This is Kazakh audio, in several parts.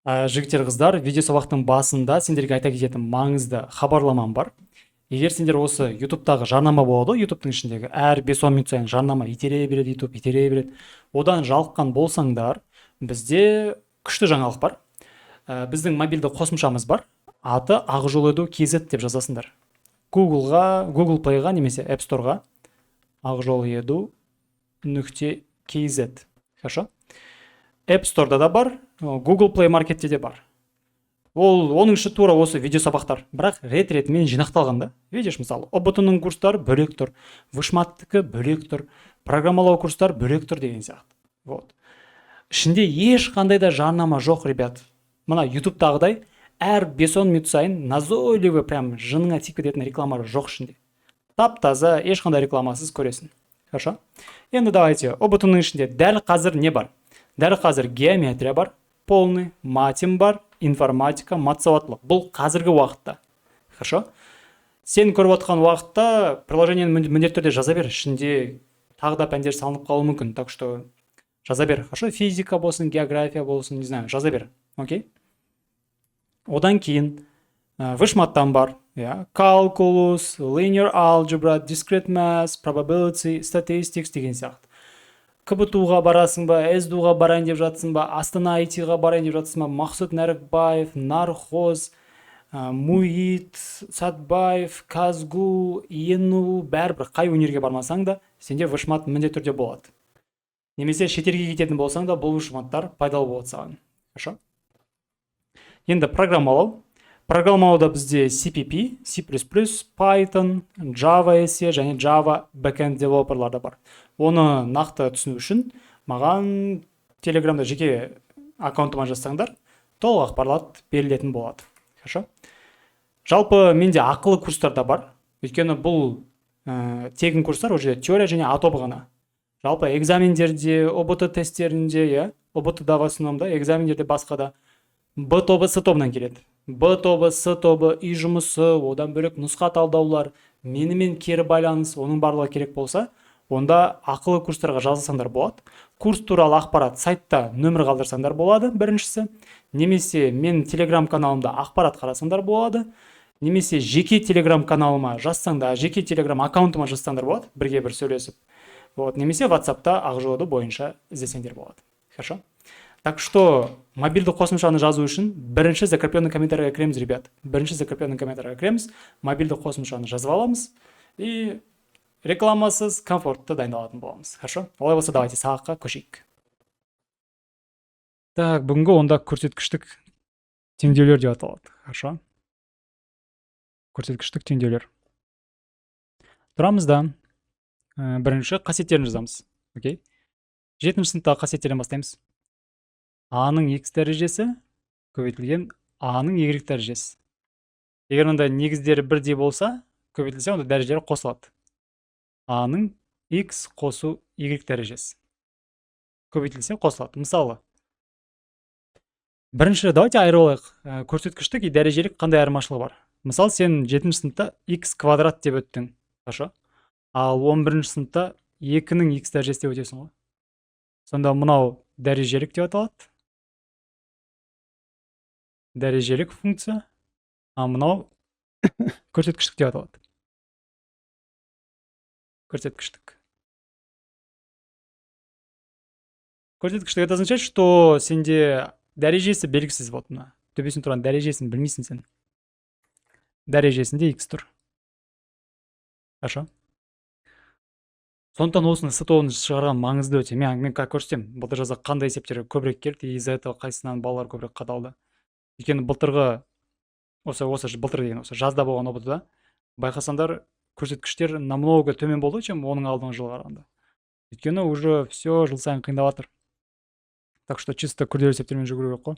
Жігіттер, қыздар, видео сабақтың басында сендерге айта кететін маңызды хабарламам бар. Егер сендер осы Ютубтағы жарнама болады ғой, Ютубтың ішіндегі әр 5-10 минут сайын жарнама итере береді, Ютуб итере береді, одан жалыққан болсаңдар, бізде күшті жаңалық бар. Біздің мобильді қосымшамыз бар, аты Ақжол Edu KZ деп жазасыңдар Гуглға, Google Playға немесе App Storeға, Ақжол Edu нүкте kz. Хорошо, App Store'да да бар, Google Play Marketте де бар. Ол оның іші тура осы видео сабақтар, бірақ рет ретімен жинақталған да, видишь? Мысалы, ҰБТ ның курстары бөлек тұр, вышматтікі бөлек тұр, программалау курстары бөлек тұр деген сияқты. Вот, ішінде ешқандай да жарнама жоқ, ребят. Мына Ютубтағыдай әр 5-10 минут сайын назойливый, прям жыныңа тиіп кететін реклама жоқ. Ішінде тап таза, ешқандай рекламасыз көресің. Хорошо, енді давайте, ҰБТ ның ішінде дәл қазір не бар? Дәл қазір геометрия бар, полный матем бар, информатика, мат сауаттылық. Бұл қазіргі уақытта. Хорошо, сен көріп отқан уақытта приложениені міндетті түрде жаза бер, ішінде тағы да пәндер салынып қалуы мүмкін, так что жаза бер. Хорошо, физика болсын, география болсын, не знаю, жаза бер. Окей, одан кейін вышматтан бар, иә, calculus, linear algebra, discrete math, probability, statistics деген сияқты. КБТУ ға барасың ба, СДУ ға барайын деп жатсың ба, Астана IT-ға барайын деп жатсың ба, Мақсұт Нәрікбаев, Нархоз, МУИТ, Сатбаев, КазГУ, ЕНУ, бәрібір қай универге бармасаң да, сенде вышмат міндетті түрде болады. Немесе шетелге кететін болсаң да, бұл вышматтар пайдалы болады саған. Хорошо, енді программалау. Программалауда бізде CPP, C++, Python, Java SE және Java backend девелоперлар да бар. Оны нақты түсіну үшін маған Телеграмда жеке аккаунтыма жазсаңдар, толық ақпарат берілетін болады. Хорошо, жалпы менде ақылы курстар да бар, өйткені бұл тегін курстар, ол жерде теория және А тобы ғана. Жалпы экзамендерде, ҰБТ тесттерінде, иә, ҰБТ да, в основном да, экзамендерде, басқа да Б тобы, С тобынан келеді. Б тобы, С тобы, үй жұмысы, одан бөлек нұсқа талдаулар, менімен кері байланыс, оның барлығы керек болса, онда ақылы курстарға жазылсаңдар болады. Курс туралы ақпарат сайтта нөмір қалдырсаңдар болады біріншісі, немесе мен Телеграм каналымда ақпарат қарасаңдар болады, немесе жеке Телеграм каналыма жазсаңдар, жеке Телеграм аккаунтыма жазсаңдар болады, бірге бір сөйлесіп. Вот, немесе Ватсапта Ақжолды бойынша іздесеңдер болады. Хорошо, так что мобильді қосымшаны жазу үшін бірінші закрепленный комментарийға кіреміз, ребят. Бірінші закрепленный комментарийға кіреміз, мобильді қосымшаны жазып аламыз и рекламасыз комфортты дайындалатын боламыз. Хорошо, олай болса, давайте сабаққа көшейік. Так, бүгінгі онда көрсеткіштік теңдеулер деп аталады. Хорошо, көрсеткіштік теңдеулер. Тұрамыз да, бірінші қасиеттерін жазамыз. Окей, жетінші сыныптағы қасиеттерден бастаймыз. А-ның x дәрежесі көбейтілген а-ның y дәрежесі. Егер мындай негіздері бірдей болса, көбейтілсе, онда дәрежелері қосылады. А-ның x қосу y дәрежесі көбейтілсе, қосылады. Мысалы, бірінші давайте айырып алайық. Көрсеткіштік и дәрежелік қандай айырмашылығы бар? Мысалы, сен жетінші сыныпта x квадрат деп өттің, хорошо, ал 11-сыныпта екінің x дәрежесі деп өтесің ғой. Сонда мынау дәрежелік деп аталады, дәрежелік функция, а мынау көрсеткіштік деп аталады, көрсеткіштік. Көрсеткіштік — это означает, что сенде дәрежесі белгісіз. Вот мына төбесінде тұрған дәрежесін білмейсің сен, дәрежесінде x тұр. Хорошо, сондықтан осыны С тобын шығарған маңызды өте. Мен қазір көрсетемін, былтыр жазда қандай есептер көбірек келді и из-за этого қайсысынан балалар көбірек қадалды. Өйткені былтырғы осы былтыр деген осы жазда болған ҰБТ да байқасаңдар, көрсеткіштер намного төмен болды, чем оның алдыңғы жылға қарағанда, өйткені уже все жыл сайын қиындап жатыр. Так что чисто күрделі есептермен жүгіру керек қой.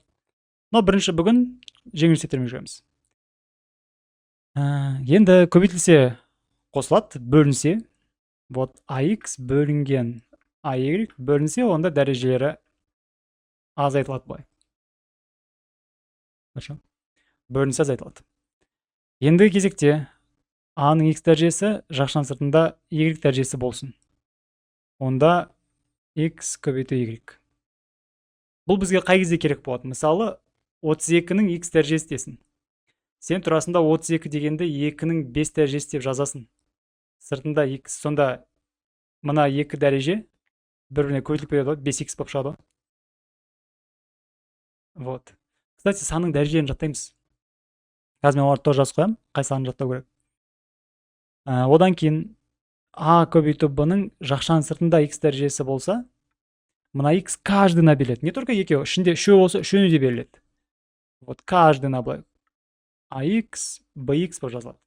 Но бірінші бүгін жеңіл есептермен жүгіреміз. Енді көбейтілсе, қосылады, бөлінсе, вот ax бөлінген ay бөлінсе, онда дәрежелері азайтылады былай. Хорошо, бөлінсе, азайтылады. Ендігі кезекте а-ның x дәрежесі жақшаның сыртында y дәрежесі болсын, онда x көбейту y. Бұл бізге қай кезде керек болады? Мысалы, 32-нің x дәрежесі десін. Сен турасында 32 дегенді 2-нің 5 дәрежесі деп жазасың. Сыртында x. Сонда мына екі дәреже бір біріне көбейтіліп кетеді ғой, 5x болып шығады ғой. Вот, кстати, санның дәрежелерін жаттаймыз. Қазір мен оларды тоже жазып қоямын, қай санын жаттау керек. Одан кейін а көбейту б-ның жақшаның сыртында x дәрежесі болса, мына x каждый ына беріледі. Не только екеуі, ішінде үшеу болса, үшеуіне де беріледі. Вот, каждый ына былай ax bx болып жазылады.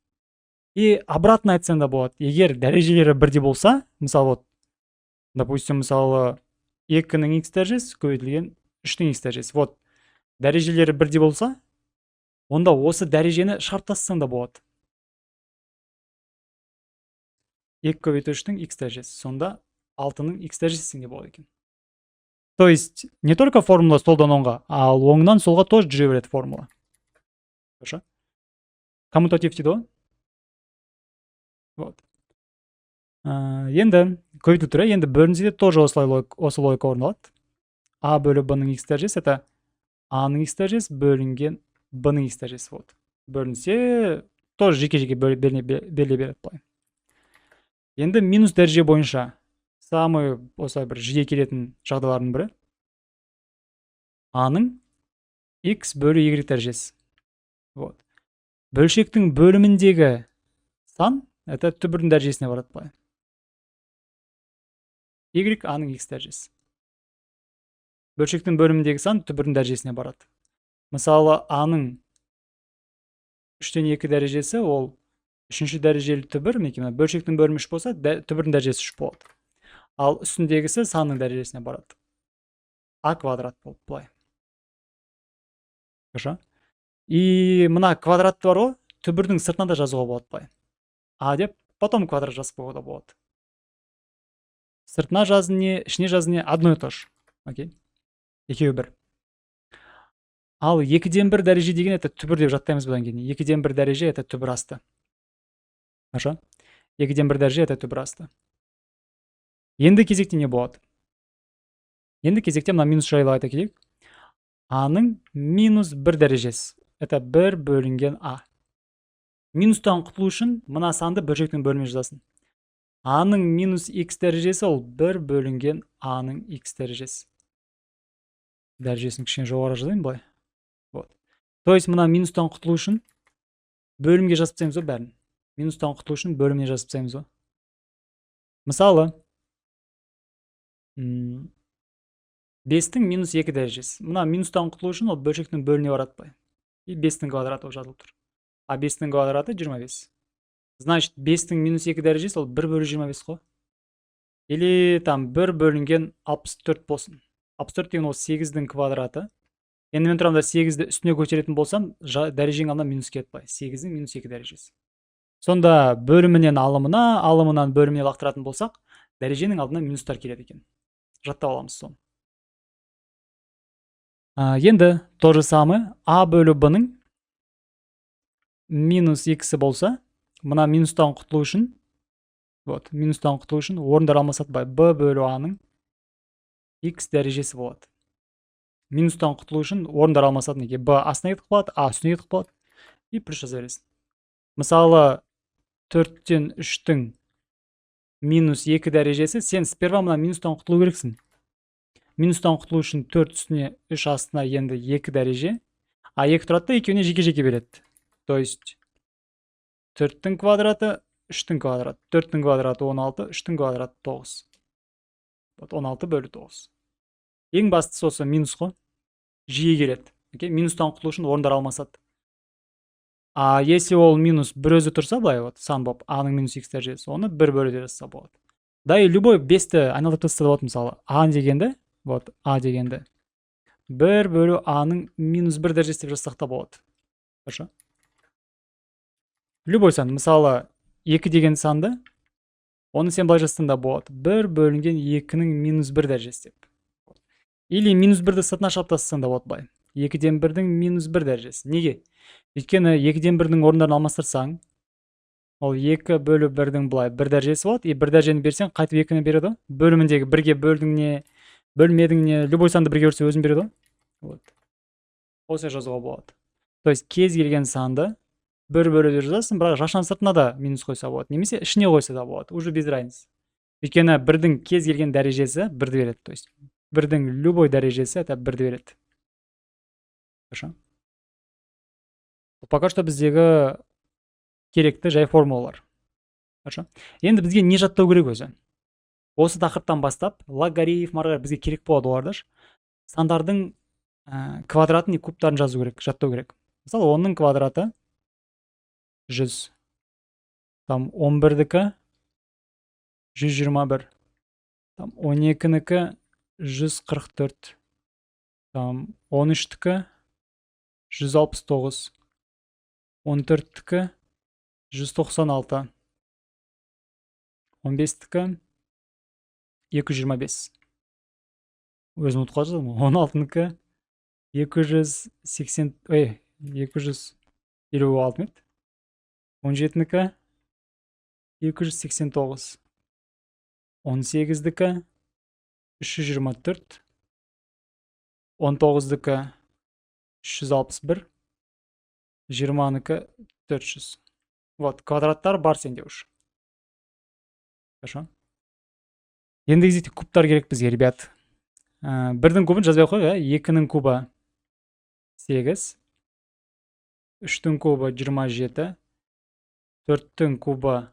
И обратно айтсаң да болады: егер дәрежелері бірдей болса, мысалы, вот, допустим, мысалы, 2-нің x дәрежесі көбейтілген 3-тің x дәрежесі. Вот, дәрежелері бірдей болса, онда осы дәрежені шығарып тастасаң да болады: 2 көбейту 3-тің x дәрежесі. Сонда 6-ның x дәрежесі де болады екен. То есть не только формула солдан оңға, ал оңнан солға тоже жүре береді формула. Хорошо, коммутатив дейді ғой. Вот. Енді көбейту тұр, иә. Енді бөлінсе де тоже осылай, осы логика орындалады. А бөлу б-ның x дәрежесі — это а-ның x дәрежесі бөлінген б-ның x дәрежесі. Вот, бөлінсе, тоже жеке жеке беріле береді былай. Енді минус дәреже бойынша самый осылай бір жиі келетін жағдайлардың бірі — а-ның x бөлу y дәрежесі. Вот, бөлшектің бөліміндегі сан — это түбірдің дәрежесіне барады былай. Y а-ның x дәрежесі. Бөлшектің бөліміндегі сан түбірдің дәрежесіне барады. Мысалы, а-ның 3-тен 2 дәрежесі — ол үшінші дәрежелі түбір. Мінекей, мына бөлшектің бөлімі 3 болса, түбірдің дәрежесі 3 болады, ал үстіндегісі санның дәрежесіне барады, а квадрат болып былай. Хорошо. И мына квадратты бар ғой, түбірдің сыртынан да жазуға болады былай, а деп, потом квадрат жазып қоюға да болады. Сыртына жазы не, ішіне жазы не, одно и то же, окей, екеуі бір. Ал 2-ден 1 дәреже деген — это түбір деп жаттаймыз. Бұдан кейін 2-ден 1 дәреже — это түбір асты. Хорошо, 2-ден 1 дәреже — это түбір асты. Енді кезекте не болады? Енді кезекте мына минус жайлы айта кетейік. А-ның минус 1 дәрежесі — это 1 бөлінген а. Минустан құтылу үшін мына санды бөлшектің бөліміне жазасың. А-ның минус x дәрежесі — ол 1 бөлінген а-ның x дәрежесі. Дәрежесін кішкене жоғары жазайын былай. Вот, то есть мына минустан құтылу үшін бөлімге жазып тастаймыз ғой бәрін. Минустан құтылу үшін бөліміне жазып тастаймыз ғой. Мысалы, 5-тің минус 2 дәрежесі. Мына минустан құтылу үшін ол бөлшектің бөліміне барады былай, и 5-тің квадраты болып жазылып тұр. А 5-тің квадраты 25. Значит, 5-тің минус 2 дәрежесі — ол 1 бөлу 25 қой. Или там 1 бөлінген 64 болсын. 64 деген ол 8-дің квадраты. Енді мен тұрамын да, 8-ді үстіне көтеретін болсам, дәреженің алдына минус келеді былай. 8-дің минус 2 дәрежесі. Сонда бөлімінен алымына, алымынан бөліміне лақтыратын болсақ, дәреженің алдына минустар келеді екен. Жаттап аламыз соны. Енді то же самое, а бөлу б-ның минус x болса, мына минустан құтылу үшін, вот, минустан құтылу үшін орындар алмасады былай: б бөлу а-ның x дәрежесі болады. Минустан құтылу үшін орындар алмасады. Неге? Б астына кетіп қалады, а үстіне кетіп қалады, и плюс жаза бересің. Мысалы, 4-тен 3-тің минус 2 дәрежесі. Сен сперва мына минустан құтылу керексің. Минустан құтылу үшін 4 үстіне, 3 астына, енді 2 дәреже, а 2 тұрады да, екеуіне жеке жеке береді. То есть 4-тің квадраты, 3-тің квадраты. 4-тің квадраты 16, 3-тің квадраты 9. Вот, 16 бөлу 9. Ең бастысы осы минус қой, жиі келеді. Окей, минустан құтылу үшін орындар алмасады. А если ол минус бір өзі тұрса былай, вот, сан болып, а-ның минус x дәрежесі, оны бір бөлу деп жазса болады да. И любой 5-ті айналдырып тастаса да болады. Мысалы, а дегенді, вот, а дегенді бір бөлу а-ның минус 1 дәрежесі деп жазсақ та болады. Хорошо, любой сан. Мысалы, 2 деген санды, оны сен былай жазсаң да болады: 1 бөлінген 2-нің минус 1 дәрежесі деп. Или минус 1-ді сыртына шығарып тастасаң да болады былай: 2-ден 1-дің минус 1 дәрежесі. Неге? Өйткені 2-ден 1-дің орындарын алмастырсаң, ол 2 бөлу 1-дің былай 1 дәрежесі болады. И 1 дәрежені берсең, қайтып 2-ні береді ғой. Бөліміндегі бірге бөлдің не, бөлмедің не, любой санды бірге бөлсе, өзін береді ғой. Вот. Осылай жазуға болады. То есть кез келген санды бір бөлу деп жазасың, бірақ жақшаның сыртына да минус қойса болады, немесе ішіне қойса да болады, уже без разницы. Өйткені бірдің кез келген дәрежесі бірді береді. То есть бірдің любой дәрежесі это бірді береді. Хорошо. Пока что біздегі керекті жай формулалар. Хорошо. Енді бізге не жаттау керек өзі? Осы тақырыптан бастап логарифм, ары бізге керек болады оларды. Сандардың квадратын и кубтарын жазу керек, жаттау керек. Мысалы, 10-ның квадраты 100. Там 11-дікі 121. Там 12-нікі 144. Там 13-тікі 169. 14-тікі 196. 15-тікі 225. Өзім ұмытып қалып жатырмын. 16-нікі 280, ой, 256 ма еді? 17-нікі 289. 18-дікі 324. 19-дікі 361. 20-нікі 400. Вот, квадраттар бар сенде уж. Хорошо. Енді кезекте кубтар керек бізге, ребят. Бірдің кубын жазбай ақ қояйық, ә? Екінің кубы 8, үштің кубы 27, төрттің кубы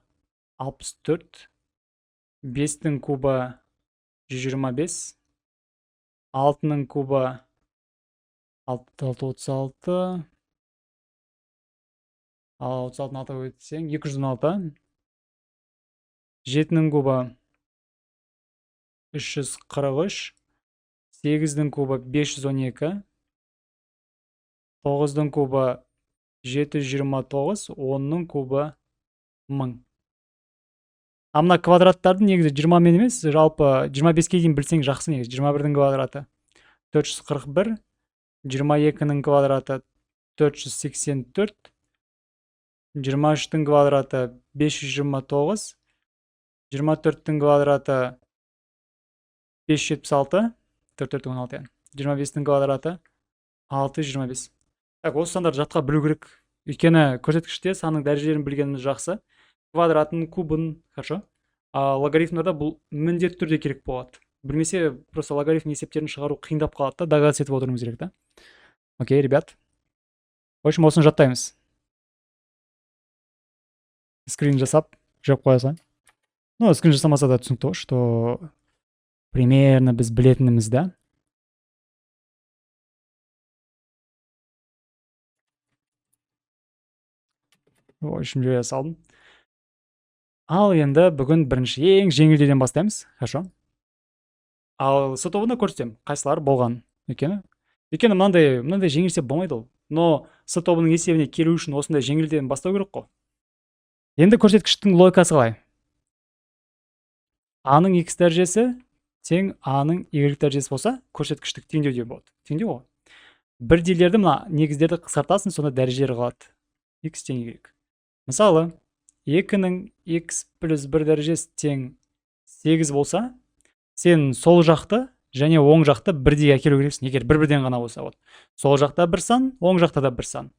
64, бестің кубы 125, алтының кубы алты, алты, 36, ал 36-ны атап өтсең, 216, жетінің кубы 343, сегіздің кубы 512, тоғыздың кубы 729, онның кубы 1000. А мына квадраттарды негізі 20-мен емес, жалпы 25-ке дейін білсең жақсы негізі. 21-дің квадраты 441, 22-нің квадраты 484, 23-тің квадраты 529, 24-тің квадраты 576, төрт төрт он алты, 25-тің квадраты 625. Так, осы сандарды жатқа білу керек. Өйткені көрсеткіште санның дәрежелерін білгеніміз жақсы. Квадратын, кубын, хорошо. А логарифмдарда бұл міндетті түрде керек болады. Білмесе, просто логарифм есептерін шығару қиындап қалады да, догадаться етіп отыруымыз керек та. Окей, ребят. В общем, осыны жаттаймыз. Скрин жасап, жауып қоя салайын. Ну, скрин жасамаса да түсінікті ғой, что примерно біз білетініміз да. В общем, жібере салдым. Ал енді бүгін бірінші ең жеңілдеуден бастаймыз. Хорошо. Ал С тобында көрсетемін, қайсылары болған. Өйткені мынандай жеңіл есеп болмайды ол. Но С тобының есебіне келу үшін осындай жеңілден бастау керек қой. Енді көрсеткіштің логикасы қалай? А-ның x дәрежесі тең А-ның y дәрежесі болса, көрсеткіштік теңдеу де болады. Теңдеу ғой. Бірдейлерді мына негіздерді қысқартасың, сонда дәрежелері қалады. X тең y. Мысалы, 2-нің x плюс 1 дәрежесі тең 8 болса, сен сол жақты және оң жақты бірдей әкелу керексің, егер бір-бірден ғана болса. Вот. Сол жақта бір сан, оң жақта да бір сан.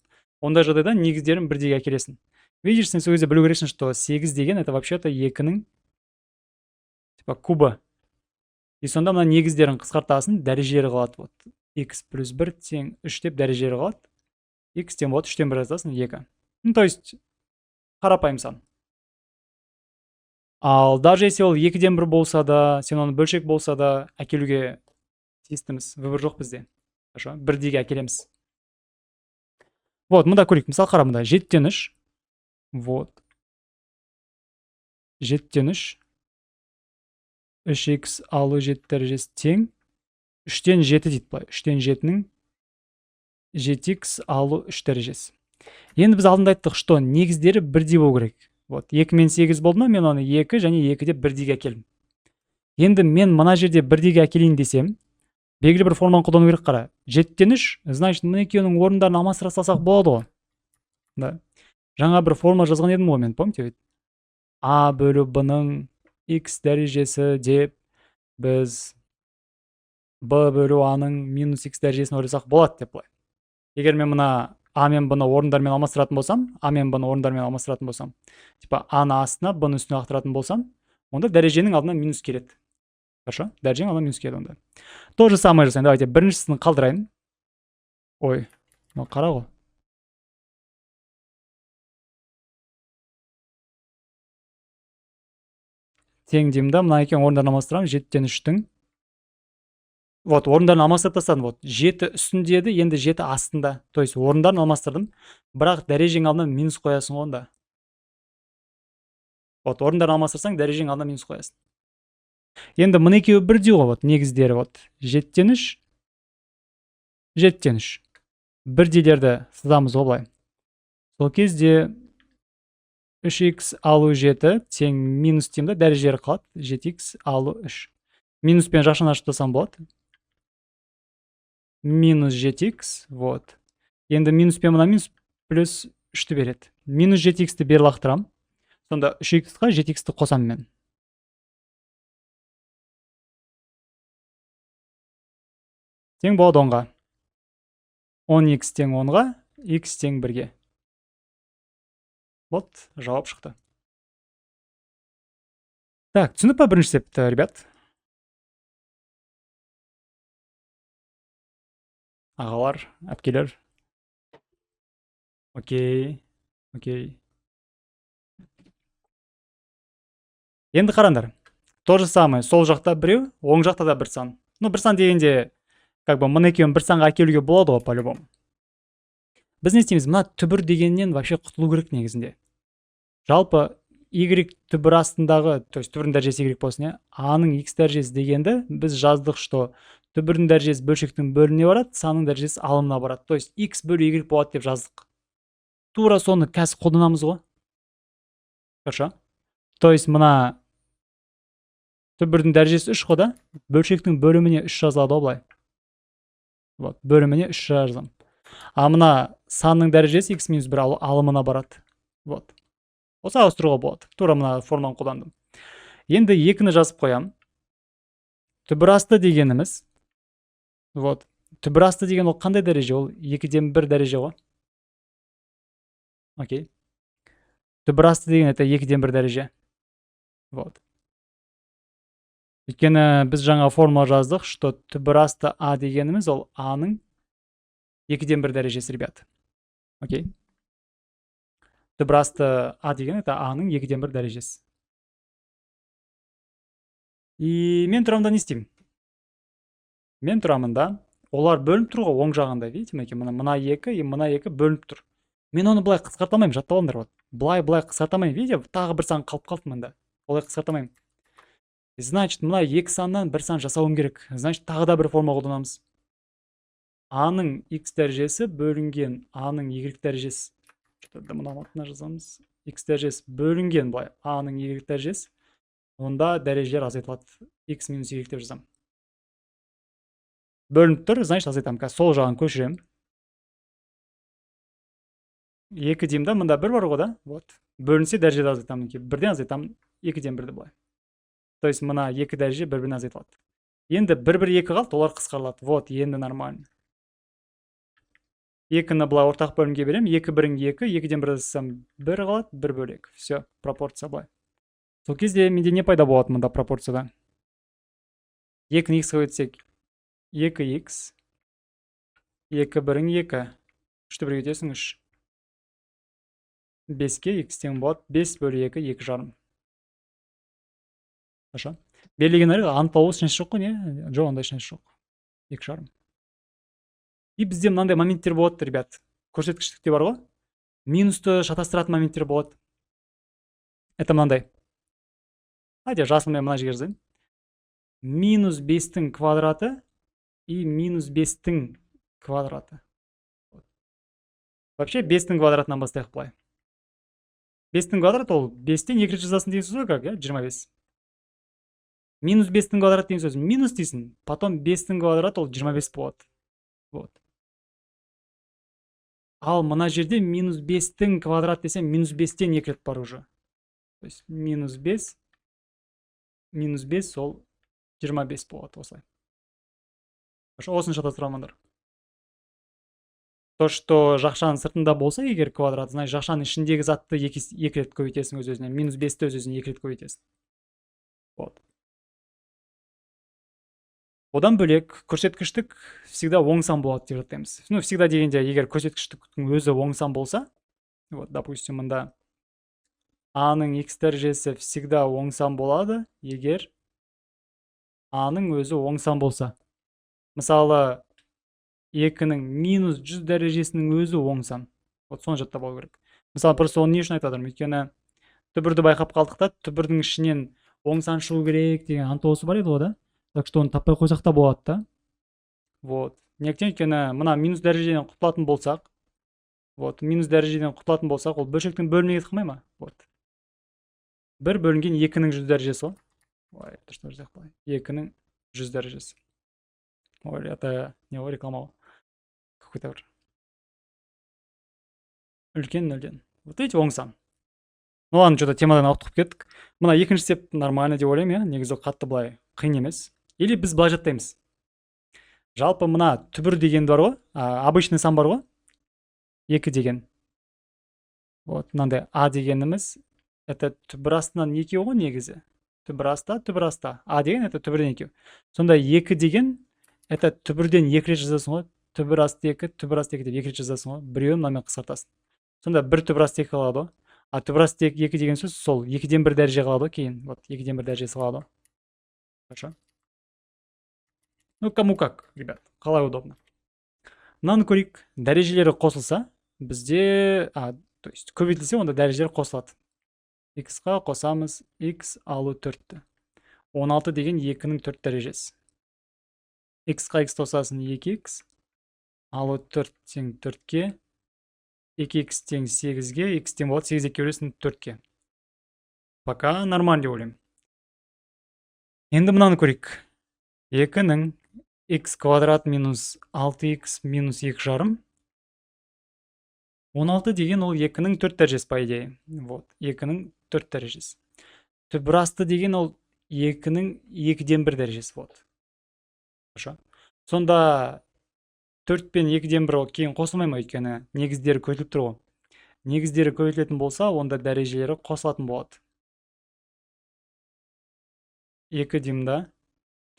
Ондай жағдайда негіздерін бірдей әкелесің. Видишь, сен сол кезде білу керексің, что 8 деген это вообще-то 2-нің типа кубы. И сонда мына негіздерін қысқартасың, дәрежелері қалады. Вот. X плюс 1 тең 3 деп дәрежелері қалады. X тең болады, 3-тен 1 жазасың, 2. Ну, то есть қарапайым сан. Ал даже если ол 2-ден 1 болса да, сен оны бөлшек болса да әкелуге тиістіміз. Выбор жоқ бізде. Хорошо? Бірдейге әкелеміз. Вот, мында көрейік. Мысалы, қара мында 7-тен 3. Вот. 7-тен 3. 3 х алу 7 дәрежесі тең 3-тен 7 дейді былай. 3-тен 7-нің 7 х алу 3 дәрежесі. Енді біз алдында айттық, что негіздері бірдей болу керек. Вот, 2 мен 8 болды ма, мен оны 2 және 2 деп бірдейге әкелдім. Енді мен мына жерде бірдейге әкелейін десем, белгілі бір форманы қолдану керек, қара. 7-тен 3, значит, мына екеуінің орындарын алмастыра салсақ болады ғой. Да. Жаңа бір форма жазған едім ғой мен, помните ведь? А бөлу Б-ның x дәрежесі деп біз Б бөлу А-ның минус x дәрежесін ойласақ болады деп былай. Егер мен мына а мен б-ны орындармен алмастыратын болсам, а мен б-ны орындармен алмастыратын болсам, типа а-ны астына, б-ны үстіне лақтыратын болсам, онда дәреженің алдына минус келеді. Хорошо? Дәреженің алдына минус келеді онда. То же самое жасаймын. Давайте біріншісін қалдырайын. Ой, мынау қара ғой. Тең деймін да, мына екеуінің орындарын алмастырамын. 7-тен 3-тің. Вот, орындарын алмастырып тастадым. Вот, 7 үстінде еді, енді 7 астында. То есть орындарын алмастырдым. Бірақ дәреженің алдына минус қоясың ғой онда. Вот, орындарын алмастырсаң, дәреженің алдына минус қоясың. Енді мына екеуі бірдей ғой, вот, негіздері, вот. 7-тен 3, 7-тен 3. Бірдейлерді сызамыз ғой былай. Сол кезде 3х алу 7 тең минус деймін да, дәрежелері қалады. 7х алу 3. Минуспен жақшаны ашып тастасам болады. Минус 7х, вот. Енді минуспен мына минус плюс 3-ті береді. Минус 7х-ті бері лақтырамын. Сонда 3х-қа 7х-ті қосамын мен. Тең болады 10-ға. 10х тең 10-ға, х тең 1-ге. Вот, жауап шықты. Так, түсініп па бірінші есепті, ребят? Ағалар, әпкелер. Окей, окей. Енді қараңдар. То же самое, сол жақта біреу, оң жақта да бір сан. Ну, бір сан дегенде, как бы мына екеуін бір санға әкелуге болады ғой, по-любому. Біз не істейміз? Мына түбір дегеннен вообще құтылу керек негізінде. Жалпы y түбір астындағы, то есть түбірдің дәрежесі y болсын, иә? А-ның x дәрежесі дегенді біз жаздық, что түбірдің дәрежесі бөлшектің бөліміне барады, санның дәрежесі алымына барады. То есть x бөлу y болады деп жаздық. Тура соны қазір қолданамыз ғой. Хорошо? То есть мына түбірдің дәрежесі 3 қой да? Бөлшектің бөліміне 3 жазылады ғой былай. Вот, бөліміне 3 жазамын. А мына санның дәрежесі x минус 1 алымына барады. Вот. Осы ауыстыруға болады. Тура мына форманы қолдандым. Енді 2-ні жазып қоямын. Түбір асты дегеніміз, вот, түбір асты деген ол қандай дәреже? Ол 2-ден 1 дәреже ғой. Окей. Түбір асты деген это 2-ден 1 дәреже. Вот. Өйткені біз жаңа формула жаздық, что түбір асты а дегеніміз ол а-ның 2-ден 1 дәрежесі, ребят. Окей. Түбір асты а деген это а-ның 2-ден 1 дәрежесі. И мен тұрамын да не істеймін? Мен тұрамын да, олар бөлініп тұр ғой оң жағында, видите, мінекей, мына 2 и мына 2 бөлініп тұр. Мен оны былай қысқарта алмаймын, жаттап алыңдар, вот. Былай қысқарта алмаймын, видите, тағы бір сан қалып қалды мында. Олай қысқарта алмаймын. Значит, мына екі саннан бір сан жасауым керек. Значит, тағы да бір форма қолданамыз. А-ның x дәрежесі бөлінген а-ның y дәрежесі. Что-то мына артына жазамыз. X дәрежесі бөлінген былай а-ның y дәрежесі. Онда дәрежелер азайтылады. X минус y деп жазамын. Бөлініп тұр, значит, азайтамын. Қазір сол жағын көшіремін. 2 деймін да, мында 1 бар ғой да? Вот. Бөлінсе дәрежеде азайтамын. Бірден азайтамын, 2-ден 1-ді былай. То есть мына 2 дәреже бір-біріне азайтылады. Енді 1 1 2 қалды, олар қысқарылады. Вот, енді нормально. 2-ні былай ортақ бөлімге беремін. 2 бірің 2, 2-ден 1 азайтсам 1 қалады, 1 бөлек. Все, пропорция былай. Сол кезде менде не пайда болады мында пропорцияда? 2-ні x-қа өтсек, 2x, 2 бірің 2, 3-ті бірге өтесің 3. 5-ке x тең болады, 5 бөлу 2, екі жарым. Хорошо. Берілген анықталуы ешнәрсе жоқ қой, не? Жоқ, ондай ешнәрсе жоқ. Екі жарым. И бізде мынандай моменттер болады, ребят. Көрсеткіштікте бар ғой. Минусты шатастыратын моменттер болады. Это мынандай. Давайте жасылмен мына жерге жазайын. Минус 5-тің квадраты и минус 5-тің квадраты. Вообще 5-тің квадратынан бастайық былай. 5-тің квадраты ол 5-тен 2 рет жазасың деген сөз ғой, как, иә? 25. Минус 5-тің квадраты деген сөз минус дейсің, потом 5-тің квадраты ол 25 болады. Вот. Ал мына жерде минус 5-тің квадрат десем, минус 5-тен 2 рет бар уже. То есть минус 5, минус 5 ол 25 болады осылай. Хорошо, осыны шатастыра алмаңдар. То, что жақшаның сыртында болса, егер квадрат, значит, жақшаның ішіндегі затты екі рет көбейтесің өз өзінен. Минус бесті өз өзіне екі рет көбейтесің. Вот. Одан бөлек, көрсеткіштік всегда оң сан болады деп жаттаймыз. Ну, всегда дегенде, егер көрсеткіштіктің өзі оң сан болса, вот, допустим, мында а-ның x дәрежесі всегда оң сан болады, егер а-ның өзі оң сан болса. Мысалы, екінің минус 100 дәрежесінің өзі оң сан. Вот соны жаттап алу керек. Мысалы, просто оны не үшін айтып жатырмын? Өйткені түбірді байқап қалдық та, түбірдің ішінен оң сан шығу керек деген анықтауысы бар еді ғой, да? Так что оны таппай қойсақ та болады да. Вот. Неліктен? Өйткені мына минус дәрежеден құтылатын болсақ, вот, минус дәрежеден құтылатын болсақ, ол бөлшектің бөліміне кетіп қалмай ма? Вот. Бір бөлінген екінің 100 дәрежесі ғой. Ой, дұрыс жазайық былай. Екінің 100 дәрежесі. Ой, это не ғой, реклама ғой. Какой-то бір. Үлкен нөлден. Вот видите, оң сан. Ну ладно, что-то темадан ауытқып кеттік. Мына екінші есеп нормально деп ойлаймын, иә. Негізі қатты былай қиын емес. Или біз былай жаттаймыз. Жалпы мына түбір деген бар ғой, обычный сан бар ғой. Екі деген. Вот, мынандай а дегеніміз это түбір астынан екеу ғой негізі. Түбір аста, түбір аста. А деген это түбірден екеу. Сонда екі деген это түбірден екі рет жазасың ғой. Түбір асты екі, түбір асты екі деп екі рет жазасың ғой. Біреуін мынамен қысқартасың. Сонда бір түбір асты екі қалады ғой. А түбір асты екі деген сөз сол екіден бір дәреже қалады ғой кейін. Вот, екіден бір дәрежесі қалады ғой. Хорошо. Ну, кому как, ребят, қалай удобно. Мынаны көрейік. Дәрежелері қосылса, бізде, то есть көбейтілсе, онда дәрежелер қосылады. X-қа қосамыз x алу 4-ті. 16 деген 2-нің 4 дәрежесі. X-қа x қосасың, 2x алу 4 тең 4-ке, 2x тең 8-ге, x тең болады 8 екіге бөлесің 4-ке. Пока нормально деп ойлаймын. Енді мынаны көрейік. 2-нің x квадрат минус 6x минус 2,5. 16 деген ол 2-нің 4 дәрежесі, по идее. Вот, 2-нің 4 дәрежесі. Түбір асты деген ол 2-нің 2-ден 1 дәрежесі болады. Хорошо. Сонда 4 пен 2-ден 1 ол кейін қосылмай ма, өйткені негіздері көбейтіліп тұр ғой. Негіздері көбейтілетін болса, онда дәрежелері қосылатын болады. 2 деймін да,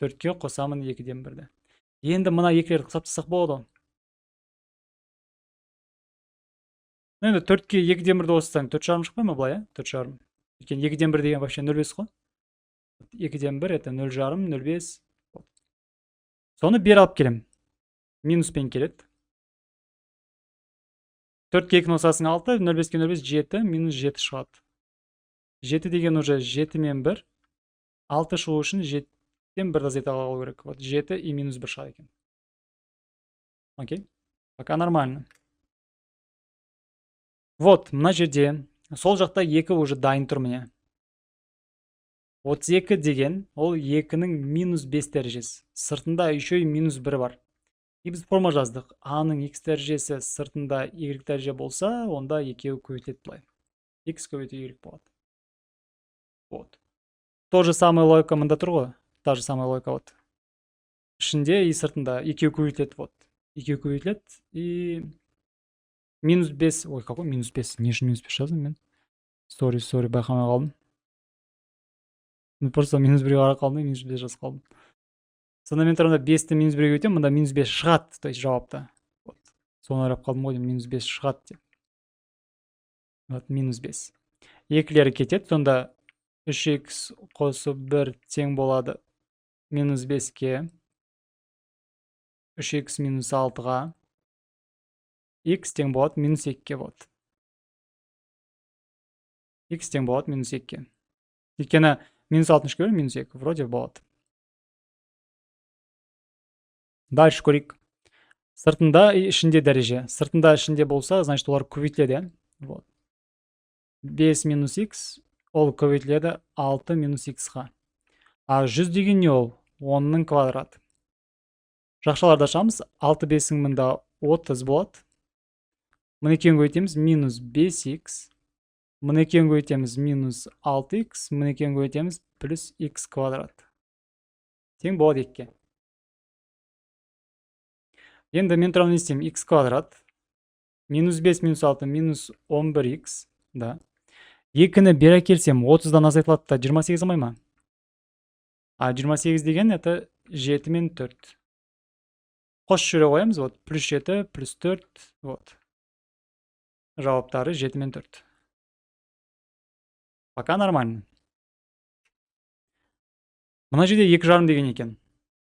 4-ке қосамын 2-ден 1-ді. Енді мына екілерді қысқартып тастасақ болады ғой. Енді 4-ке 2-ден 1-ді қоссаң, 4,5 шықпай ма былай, иә? 4,5. Өйткені 2-ден 1 деген вообще 0,5 қой. 2-ден 1 это 0,5, 0,5. Соны бері алып келемін. Минуспен келеді. 4-ке 2 қосасың 6, 0,5-ке 0,5 7, минус 7 шығады. 7 деген уже 7 мен 1. 6 шығу үшін 7-тен 1 азайта алу керек. Вот 7 и минус 1 шығады екен. Окей. Пока нормально. Вот, мына жерде сол жақта 2 уже дайын тұр міне. 32 деген ол 2-нің минус 5 дәрежесі. Сыртында еще и минус 1 бар. И біз форма жаздық. А-ның x дәрежесі сыртында y дәреже болса, онда екеуі көбейтіледі былай. X көбейту y болады. Вот. То же самое логика мында тұр ғой. Та же самая логика, вот. Ішінде и сыртында екеуі көбейтіледі, вот. Екеуі көбейтіледі и минус 5, ой, какой минус 5? Не үшін минус 5 жаздым мен? Сори, сори, байқамай қалдым. Мен просто минус 1-ге қарап қалдым, минус 5 жазып қалдым. Сонда мен тұрамын да, 5-ті минус 1-ге көбейтемін, мында минус 5 шығады, то есть жауапта. Вот. Соны ойлап қалдым ғой деймін, минус 5 шығады деп. Вот, минус 5. Екілері кетеді, сонда 3x қосып 1 тең болады минус 5-ке, 3x минус 6-ға, x тең болады минус 2-ге болады. X тең болады минус 2-ге. Өйткені минус 6 бөлу минус 2 вроде болады. Дальше көрейік. Сыртында и ішінде дәреже. Сыртында, ішінде болса, значит, олар көбейтіледі, иә? Вот. 5 минус x ол көбейтіледі 6 минус x-ға. А 100 деген не ол? 10-ның квадраты. Жақшаларды ашамыз. 6 бесің мында 30 болады. Мына екеуін көбейтеміз, минус 5x. Мына екеуін көбейтеміз, минус 6x. Мына екеуін көбейтеміз, плюс x квадрат. Тең болады 2-ге. Енді мен тұрамын, не істеймін? X квадрат Минус 5 минус 6 минус 11 х, да. 2-ні бері әкелсем, 30-дан азайтылады да 28 алмай ма? А 28 деген это 7 мен 4. Қосып жүре қоямыз, вот, плюс 7, плюс 4, вот. Жауаптары 7 мен 4. Пока нормально. Мына жерде екі жарым деген екен.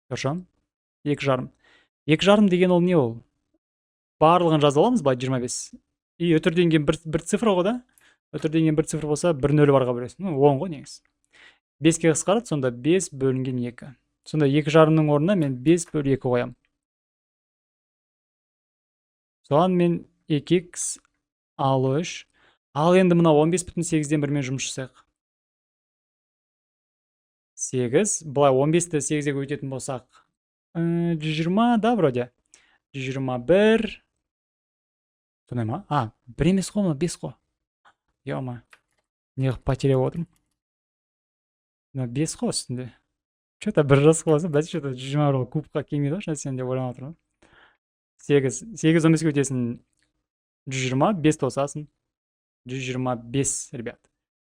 Хорошо? Екі жарым. Екі жарым деген ол не ол? Барлығын жаза аламыз ба, 25? И үтірден кейін бір цифра ғой да? Үтірден кейін бір цифра болса, бір нөл барға бөлесің. Ну, 10 ғой негізі. 5-ке қысқарады, сонда 5 бөлінген 2. Сонда екі жарымның орнына мен 5 бөлі 2 қоямын. Соған мен екі х ал 3. Ал енді мына он бес бүтін сегізден бірмен жұмыс жасайық. 8. Былай он бесті сегізге көбейтетін болсақ, 120, да, вроде. 121. Сондай ма? А, бір емес қой, мына 5 қой. Ё-ма. Неғып потеряп отырмын? Мына 5 қой үстінде. Чё-то бір жас қылса, бәсе чё-то 121 ол кубқа келмейді ғой нәрсені деп ойланып отырмын. 8. 8 он беске көбейтесің, 120, 5 тосасың. 125, ребят.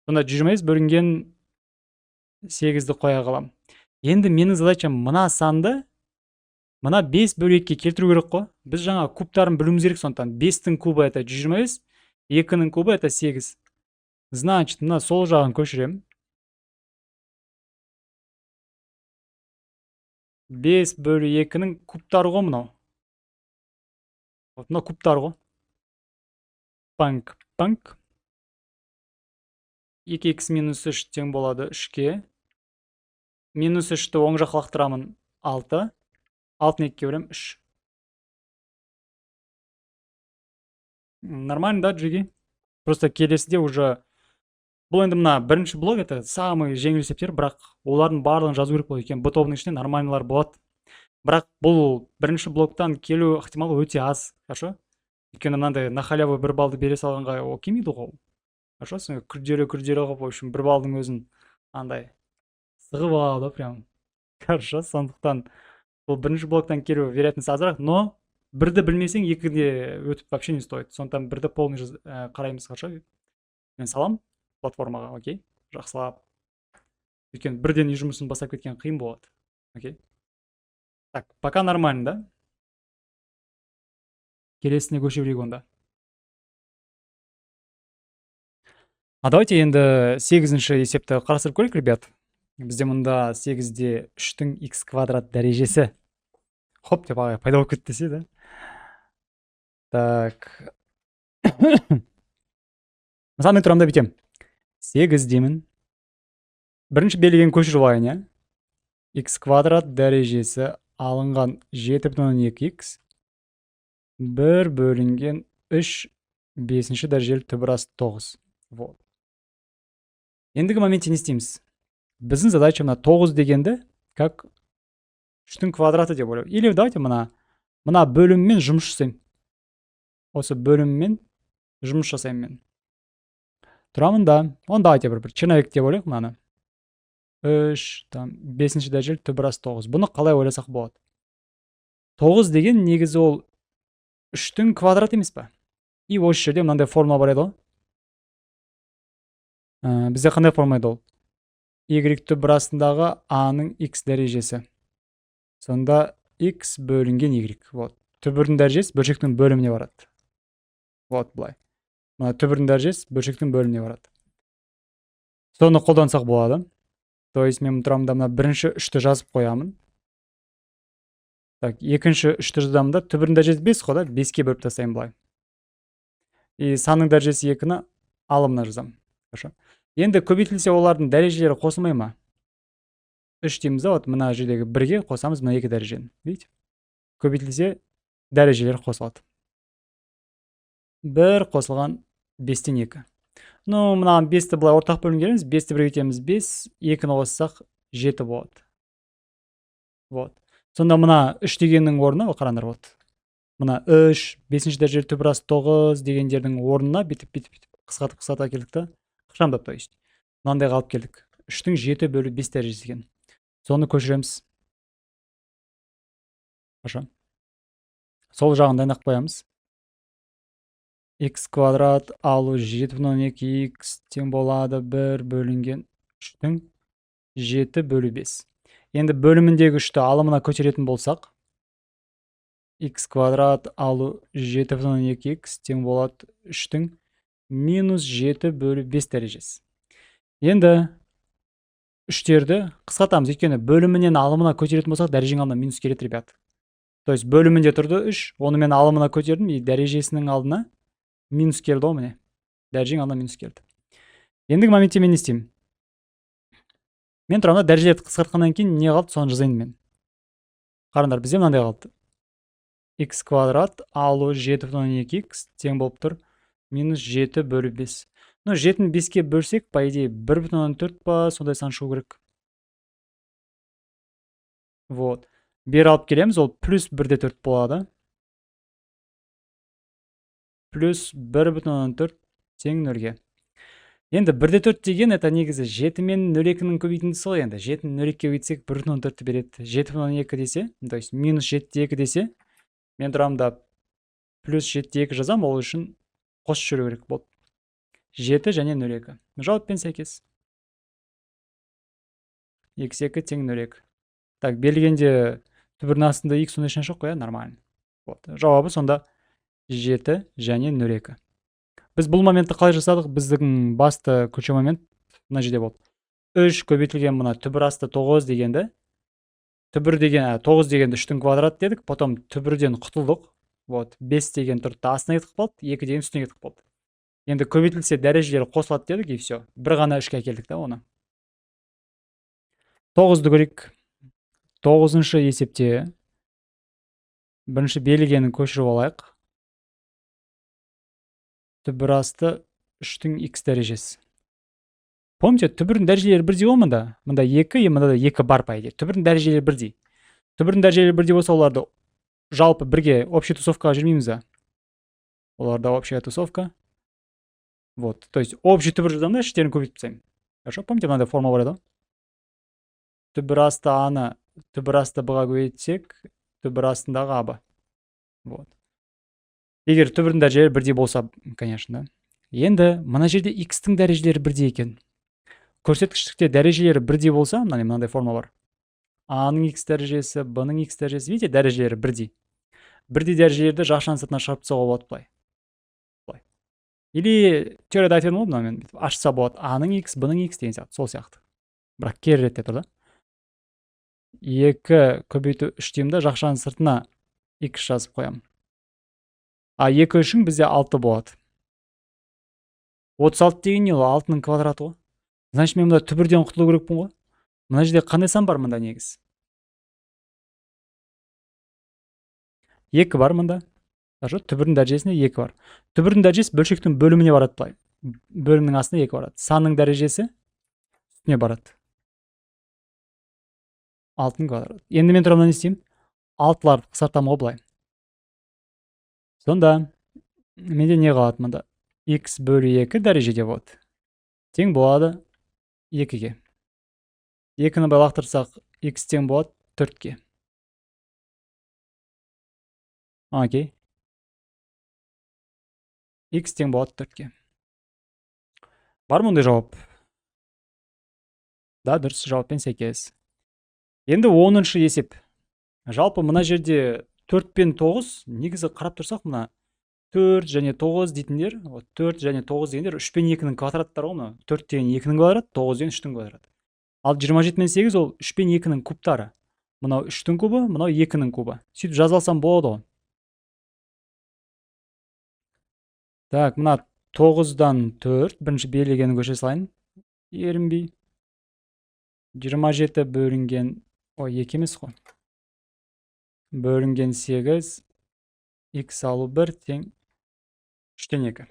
Сонда 125 бөлінген 8-ді қоя қаламын. Енді менің задачам мына санды мына 5 бөлу екіге келтіру керек қой. Біз жаңа кубтарын білуіміз керек, сондықтан 5-тің кубы это 125, 2-нің кубы это 8. Значит, мына сол жағын көшіремін. 5 бөлу екінің кубтары ғой мынау. Вот мынау кубтар ғой. Панк, панк. Екі х минус үш тең болады үшке. Минус үшті оң жаққа лақтырамын, алты. Алтыны екіге бөлемін, үш. Нормально, да, джиги? Просто келесіде уже бұл енді мына бірінші блок это самый жеңіл есептер, бірақ олардың барлығын жазу керек болады, өйткені Б тобының ішінде нормальныйлар болады. Бірақ бұл бірінші блоктан келу ықтималы өте аз, хорошо? Өйткені мынандай на халяву бір баллды бере салғанға ол келмейді ғой ол. Хорошо, соны күрделі күрделі қылып, в общем, бір баллдың өзін андай сығып алады ғой прям. Хорошо, сондықтан бұл бірінші блоктан келу вероятность азырақ, но бірді білмесең, екіде өтіп вообще не стоит. Сондықтан бірді полный қараймыз, хорошо? Мен салам платформаға, окей? Жақсылап. Өйткені бірден үй жұмысын бастап кеткен қиын болады. Окей? Так, пока нормально, да? Келесіне көше берейік онда. А давайте енді 8-ші есепті қарастырып көрейік, ребят. Бізде мұнда сегізде үштің х квадрат дәрежесі. Хоп деп ағай пайда болып кетті десе, да? Так. Мысалы, мен тұрамын да бүйтемін. 8 деймін. Бірінші белгіні көшіріп алайын, иә? Х квадрат дәрежесі алынған жеті бүтін оннан екі х бір бөлінген үш бесінші дәрежелі түбір асты тоғыз. Вот. Ендігі моментте не істейміз? Біздің задача мына тоғыз дегенді как үштің квадраты деп ойлау. Или давайте мына бөліммен жұмыс жасаймын. Осы бөліммен жұмыс жасаймын мен. Тұрамын да, оны давайте бір черновик деп ойлайық мынаны. 3, там, бесінші дәрежелі түбір асты тоғыз. Бұны қалай ойласақ болады? 9 деген негізі ол үштің квадраты емес па? И осы жерде мынандай формула бар еді ғой. Бізде қандай формула еді ол? Y түбір астындағы а-ның x дәрежесі. Сонда x бөлінген y. Вот. Түбірдің дәрежесі бөлшектің бөліміне барады. Вот былай. Мына түбірдің дәрежесі бөлшектің бөліміне барады. Соны қолдансақ болады. То есть мен тұрамын да мына бірінші үшті жазып қоямын. Так, екінші үшті жазамын да, түбірдің дәрежесі 5 қой да, 5-ке бөліп тастаймын былай. И санның дәрежесі 2-ні алымына жазамын. Хорошо. Енді көбейтілсе олардың дәрежелері қосылмай ма? 3 дейміз да, вот мына жердегі 1-ге қосамыз мына екі дәрежені. Видите? Көбейтілсе дәрежелер қосылады. 1 қосылған 5-тен 2. Ну, мынаған 5-ті былай ортақ бөлім келеміз. 5-ті бірге етеміз 5, 2-ні қоссақ 7 болады. Вот. Сонда мына 3 дегеннің орнына, қараңдар, вот. Мына 3, 5-ші дәрежелі түбір асты 9 дегендердің орнына бүйтіп, бүйтіп, бүйтіп қысқартып, қысқартып әкелдік та, ықшамдап, то есть. Мынандайға алып келдік. 3-тің 7 бөлу 5 дәрежесі екен. Соны көшіреміз. Хорошо. Сол жағын дайындап қоямыз. Х квадрат алу 7,2 х тең болады 1 бөлінген 3-тің 7 бөлу 5. Енді бөліміндегі 3-ті алымына көтеретін болсақ, х квадрат алу 7,2 х тең болады 3-тің минус 7 бөлу 5 дәрежесі. Енді үштерді қысқартамыз, өйткені бөлімінен алымына көтеретін болсақ, дәреженің алдына минус келеді, ребят. То есть бөлімінде тұрды 3, оны мен алымына көтердім, и дәрежесінің алдына минус келді ғой, міне. Дәреженің алдына минус келді. Ендігі моментте мен не істеймін? Мен тұрамын да, дәрежелерді қысқартқаннан кейін не қалды, соны жазайын мен. Қараңдар, бізде мынандай қалды. Х квадрат алу 7,2 х тең болып тұр минус 7 бөлу 5. Ну, 7-ні 5-ке бөлсек, по идее, 1,4 па, сондай сан шығу керек. Вот. Бері алып келеміз, ол плюс 1,4 болады. Плюс 1,4 тең 0-ге. Енді 1,4 деген это негізі 7 мен 0,2-нің көбейтіндісі ғой енді. 7-ні 0,2-ге көбейтсек 1,4-ті береді. 7,2 десе, то есть минус 7,2 десе, мен тұрамын да плюс 7,2 жазамын, ол үшін қосып жіберу керек болды. 7 және 0,2. Жауаппен сәйкес. Х2 тең 0,2. Так, берілгенде түбірдің астында х сондай ешнәрсе жоқ қой, иә, нормально. Вот. Жауабы сонда 7 және 0,2. Біз бұл моментті қалай жасадық? Біздің басты ключевой момент мына жерде болды. 3 көбейтілген мына түбір асты 9 дегенді, түбір деген, 9 дегенді 3-тің квадраты дедік, потом түбірден құтылдық. Вот, 5 деген тұрды да астына кетіп қалды, 2 деген үстіне кетіп қалды. Енді көбейтілсе дәрежелері қосылады дедік, и все. Бір ғана 3-ке әкелдік та оны. 9-ды көрейік. 9-шы есепте бірінші берілгенін көшіріп алайық. Түбір асты 3-тің х дәрежесі. Помните, түбірдің дәрежелері бірдей ғой мында. Мында 2, и мында да 2 бар, по идее. Түбірдің дәрежелері бірдей. Түбірдің дәрежелері бірдей болса, оларды жалпы бірге общий тусовкаға жүрмейміз ба? Оларда общая тусовка. Вот, то есть общий түбір жазамын да, іштерін көбейтіп тастаймын. Хорошо, помните, мынандай форма бар еді ғой? Түбір асты а-ны түбір асты б-ға көбейтсек, түбір астындағы аб. Вот. Егер түбірдің дәрежелері бірдей болса, конечно, да. Енді мына жерде x-тің дәрежелері бірдей екен. Көрсеткіштікте дәрежелері бірдей болса, мынандай мынандай форма бар. А-ның x дәрежесі, б-ның x дәрежесі, видите, дәрежелері бірдей. Бірдей дәрежелерді жақшаның сыртына шығарып тастауға болады былай. Былай. Или теорияда айтып едім ғой, мынамен бүйтіп ашса болады. А-ның x, б-ның x деген сияқты, сол сияқты. Бірақ кері ретте тұр да. 2 көбейту 3 деймін да, жақшаның сыртына x жазып қоямын. А 2 үшін бізде 6 болады. 36 деген не ол? 6-ның квадраты ғой. Значит, мен мында түбірден құтылу керекпін ғой. Мына жерде қандай сан бар мында негізі? 2 бар мында. Хорошо, түбірдің дәрежесінде 2 бар. Түбірдің дәрежесі бөлшектің бөліміне барады былай. Бөлімнің астына 2 барады. Санның дәрежесі үстіне барады. 6-ның квадраты. Енді мен тұрамын, не істеймін? 6-ларды қысқартамын ғой былай. Сонда менде не қалады мында? Х бөлу 2 дәрежеде болады. Тең болады 2-ге. 2-ні былай лақтырсақ, х тең болады 4-ке. Окей. Х тең болады 4-ке. Бар ма ондай жауап? Да, дұрыс, жауаппен сәйкес. Енді 10-шы есеп. Жалпы мына жерде 4 пен 9, негізі қарап тұрсақ, мына 4 және 9 дейтіндер, вот 4 және 9 дегендер 3 пен 2-нің квадраттары ғой мынау. 4 деген 2-нің квадраты, 9 деген 3-тің квадраты. Ал 27 мен 8 ол 3 пен 2-нің кубтары. Мынау 3-тің кубы, мынау 2-нің кубы. Сөйтіп жаза алсам болады ғой. Так, мына 9-дан 4, бірінші берілгенін көше салайын. Ерінбей. 27 бөлінген, ой, 2 емес қой. Бөлінген 8, х алу 1 тең 3-тен 2.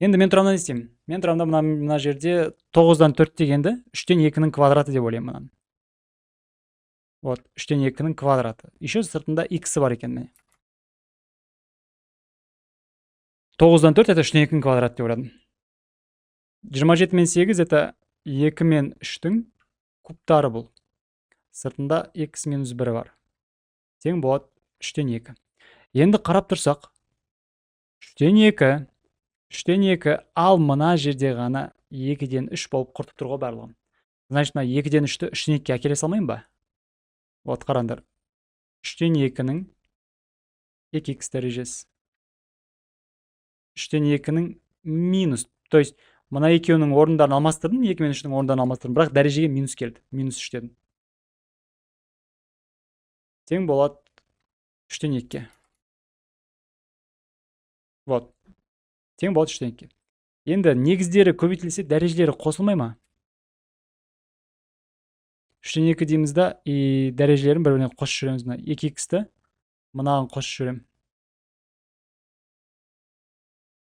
Енді мен тұрамын, не істеймін? Мен тұрамын да мына жерде 9-дан 4 дегенді 3-тен 2-нің квадраты деп ойлаймын мынаны. Вот, 3-тен 2-нің квадраты. Еще сыртында х бар екен міне. 9-дан 4 это 3-тен 2-нің квадраты деп ойладым. 27 мен 8 это 2 мен 3-тің кубтары бұл. Сыртында х минус 1 бар. Тең болады 3-тен 2. Енді қарап тұрсақ, 3-тен Үштен екі, үштен екі. Ал мына жерде ғана екіден үш болып құртып тұр ғой барлығын. Значит, мына екіден үшті үштен екіге әкеле салмаймын ба? Вот, қараңдар, үштен екінің екі икс дәрежесі, үштен екінің минус, то есть мына екеуінің орындарын алмастырдым, екі мен үштің орындарын алмастырдым, бірақ дәрежеге минус келді, минус үш дедім, тең болады үштен екіге. Вот, тең болады үштен екіге. Енді негіздері көбейтілсе, дәрежелері қосылмай ма? Үштен екі дейміз да, и дәрежелерін бір біріне қосып жібереміз. Мына екі иксті мынаған қосып жіберемін,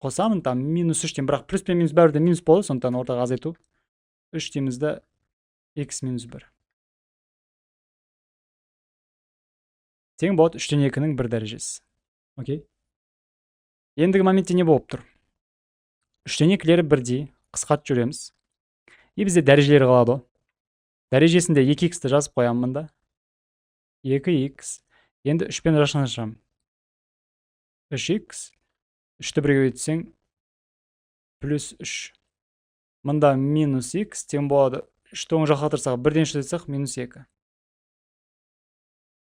қосамын, там минус үш деймін, бірақ плюс пен минус бәрібір де минус болады, сондықтан ортаға азайту үш дейміз да, х минус бір тең болады үштен екінің бір дәрежесі. Окей, ендігі моментте не болып тұр? Үштен екілері бірдей, қысқартып жібереміз, и бізде дәрежелері қалады ғой. Дәрежесінде екі иксті жазып қоямын мында, екі икс. Енді үшпен жақындашамын, үш икс, үшті бірге көбейтсең, плюс үш, мында минус икс тең болады үшті оң жаққа қалдырсақ, бірден үш азайтсақ, минус екі,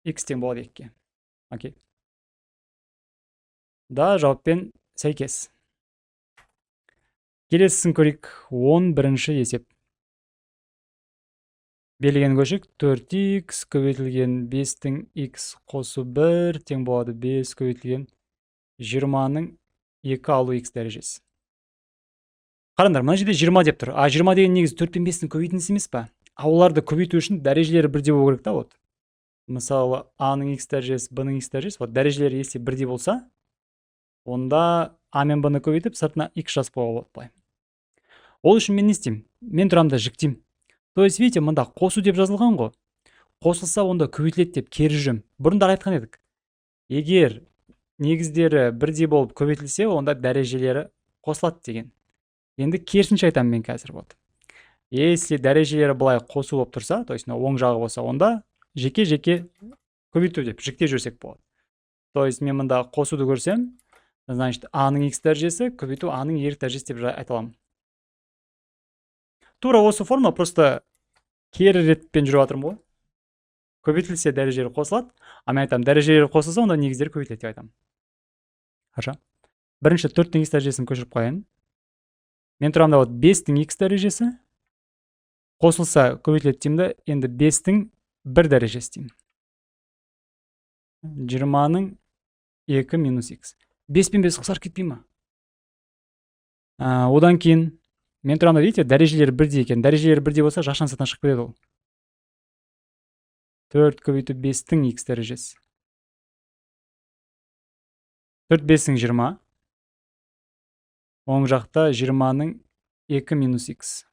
икс тең болады екіге. Окей да, жауаппен сәйкес. Келесісін көрейік. 11-ші есеп. Берілген көшек: төрт икс көбейтілген бестің икс қосу бір тең болады бес көбейтілген 20-ның екі алу икс дәрежесі. Қараңдар, мына жерде 20 деп тұр. А 20 деген негізі төрт пен бестің көбейтіндісі емес па? А оларды көбейту үшін дәрежелері бірдей болу керек та. Вот, мысалы, а-ның икс дәрежесі, б-ның икс дәрежесі, вот, дәрежелері если бірдей болса, онда а мен б-ны көбейтіп, сыртына икс жазып қоюға болады былай. Ол үшін мен не істеймін? Мен тұрамын да, жіктеймін. То есть, видите, мында қосу деп жазылған ғой, қосылса, онда көбейтіледі деп кері жүремін. Бұрын да айтқан едік, егер негіздері бірдей болып көбейтілсе, онда дәрежелері қосылады деген. Енді керісінше айтамын мен қазір. Вот, если дәрежелері былай қосу болып тұрса, то есть мына оң жағы болса, онда жеке жеке көбейту деп жіктеп жіберсек болады. То есть мен мында қосуды көрсем, значит, а-ның х дәрежесі көбейту а-ның y дәрежесі деп айта аламын. Тура осы форма, просто кері ретпен жүріп жатырмын ғой. Көбейтілсе, дәрежелері қосылады, а мен айтамын, дәрежелері қосылса, онда негіздері көбейтіледі деп айтамын. Хорошо, бірінші төрттің х дәрежесін көшіріп қояйын. Мен тұрамын да, вот, бестің х дәрежесі қосылса, көбейтіледі деймін да, енді бестің бір дәрежесі деймін, 20-ның екі минус х. Бес пен бес қысқарып кетпей ма? Одан кейін мен тұрамын да, видите, дәрежелері бірдей екен. Дәрежелері бірдей болса, жақшаның сыртына шығып кетеді ол. Төрт көбейту бестің х дәрежесі, төрт бесің 20, оң жақта 20-ның екі минус х.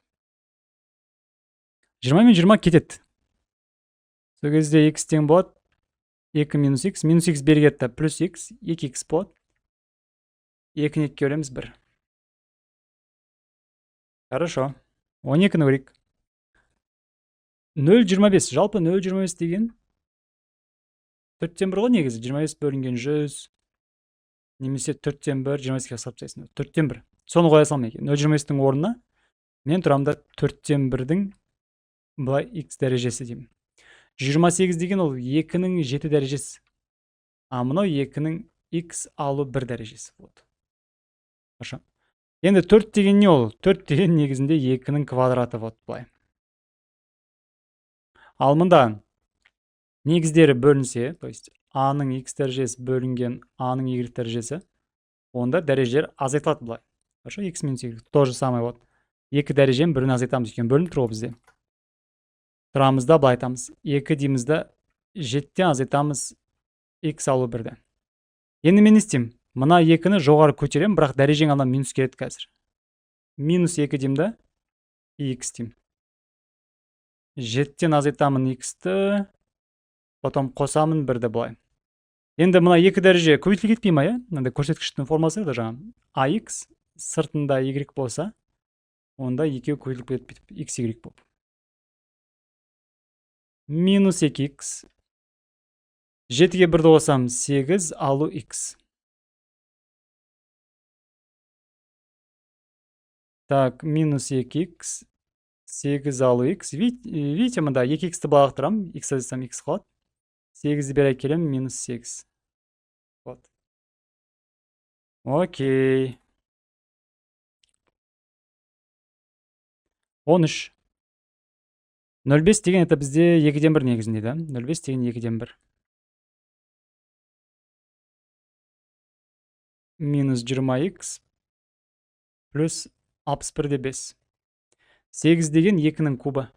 20 мен 20 кетеді. Сол кезде х тең болады екі минус х, минус х бері кетті, плюс х, екі х болады. Екіні екіге бөлеміз, бір. Хорошо, 12-ні көрейік. 0,25. Жалпы 0,25 деген төрттен бір ғой негізі. 25 бөлінген 100 немесе төрттен бір, 25-ке қысқартып тастайсың, төрттен бір. Соны қоя салмай екен. 0,25-тің орнына мен тұрамын да, төрттен бірдің былай х дәрежесі деймін. 128 деген ол екінің жеті дәрежесі, а мынау екінің х алу бір дәрежесі. Вот, хорошо. Енді төрт деген не ол? Төрт деген негізінде екінің квадраты, вот, былай. Ал мында негіздері бөлінсе, то есть а-ның х дәрежесі бөлінген а-ның y дәрежесі, онда дәрежелер азайтылады былай. Хорошо, x минус y, то же самое. Вот, екі дәреженің бірін азайтамыз, өйткені бөлініп тұр ғой бізде. Тұрамыз да, былай айтамыз: екі дейміз да, жетіден азайтамыз x алу бірді. Енді мен не істеймін? Мына екіні жоғары көтеремін, бірақ дәреженің алдына минус келеді қазір. Минус екі деймін да, x деймін, жетіден азайтамын x-ті, потом қосамын бірді былай. Енді мына екі дәреже көбейтіліп кетпей ма, иә? Мынандай көрсеткіштің формасы еді жаңа, ax сыртында y болса, онда екеуі көбейтіліп кетеді бүйтіп, x y болып. Минус екі х, жетіге бірді қосамын, сегіз алу х. Так, минус 2х, 8 алу х. Видите, мында 2х-ті былай лақтырамын, х азайтсам х қалады. 8-ді бері әкелемін, минус 8. Вот. Окей. 13. 0,5 деген это бізде 2-ден 1 негізінде, да? 0,5 деген 2-ден 1. Минус 20х плюс 61,5. 8 деген 2-нің кубы.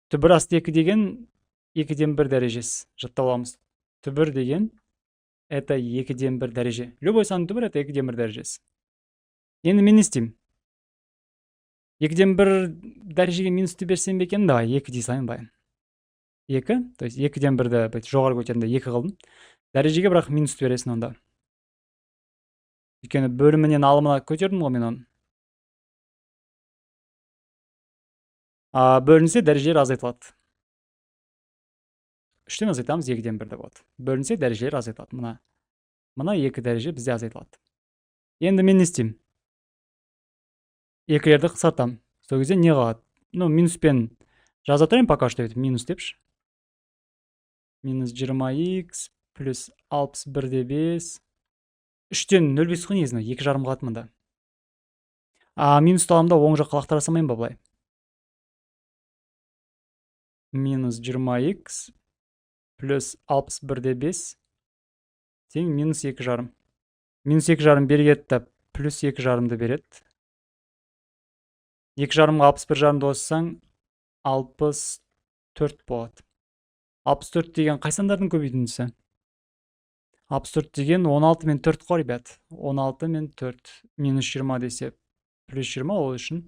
Түбір асты 2 деген 2-ден 1 дәрежесі. Жаттап аламыз. Түбір деген это 2-ден 1 дәреже. Любой санның түбірі это 2-ден 1 дәрежесі. Енді мен не істеймін? 2-ден 1 дәрежеге минусты берсем бе екен? Давай, 2 дей салайын былай. 2, то есть 2-ден 1-ді бүйтіп жоғары көтердім де 2 қылдым. Дәрежеге бірақ минусты бересің онда. Өйткені бөлімінен алымына көтердім ғой мен оны. Бөлінсе дәрежелер азайтылады. 3-тен азайтамыз, 2-ден 1-ді болады. Бөлінсе дәрежелер азайтылады. Мына 2 дәреже бізде азайтылады. Енді мен не істеймін? Екілерді қысқартамын. Сол кезде не қалады? Ну, минуспен жаза тұрайын пока что, өйтіп минус депші. Минус 20х плюс 61,5. 3-тен 0,5 қой негізінде, 2,5 қалады мында. Минусты аламын да оң жаққа лақтыра салмайын ба былай? Минус 20х плюс 61,5 тең минус 2,5. Минус 2,5 бері кетті да плюс 2,5-ды береді. 2,5-ға 61,5-ды қоссаң, 64 болады. 64 деген қай сандардың көбейтіндісі? 64 деген 16 мен 4 қой, ребят. 16 мен 4. Минус 20 десе, плюс 20, ол үшін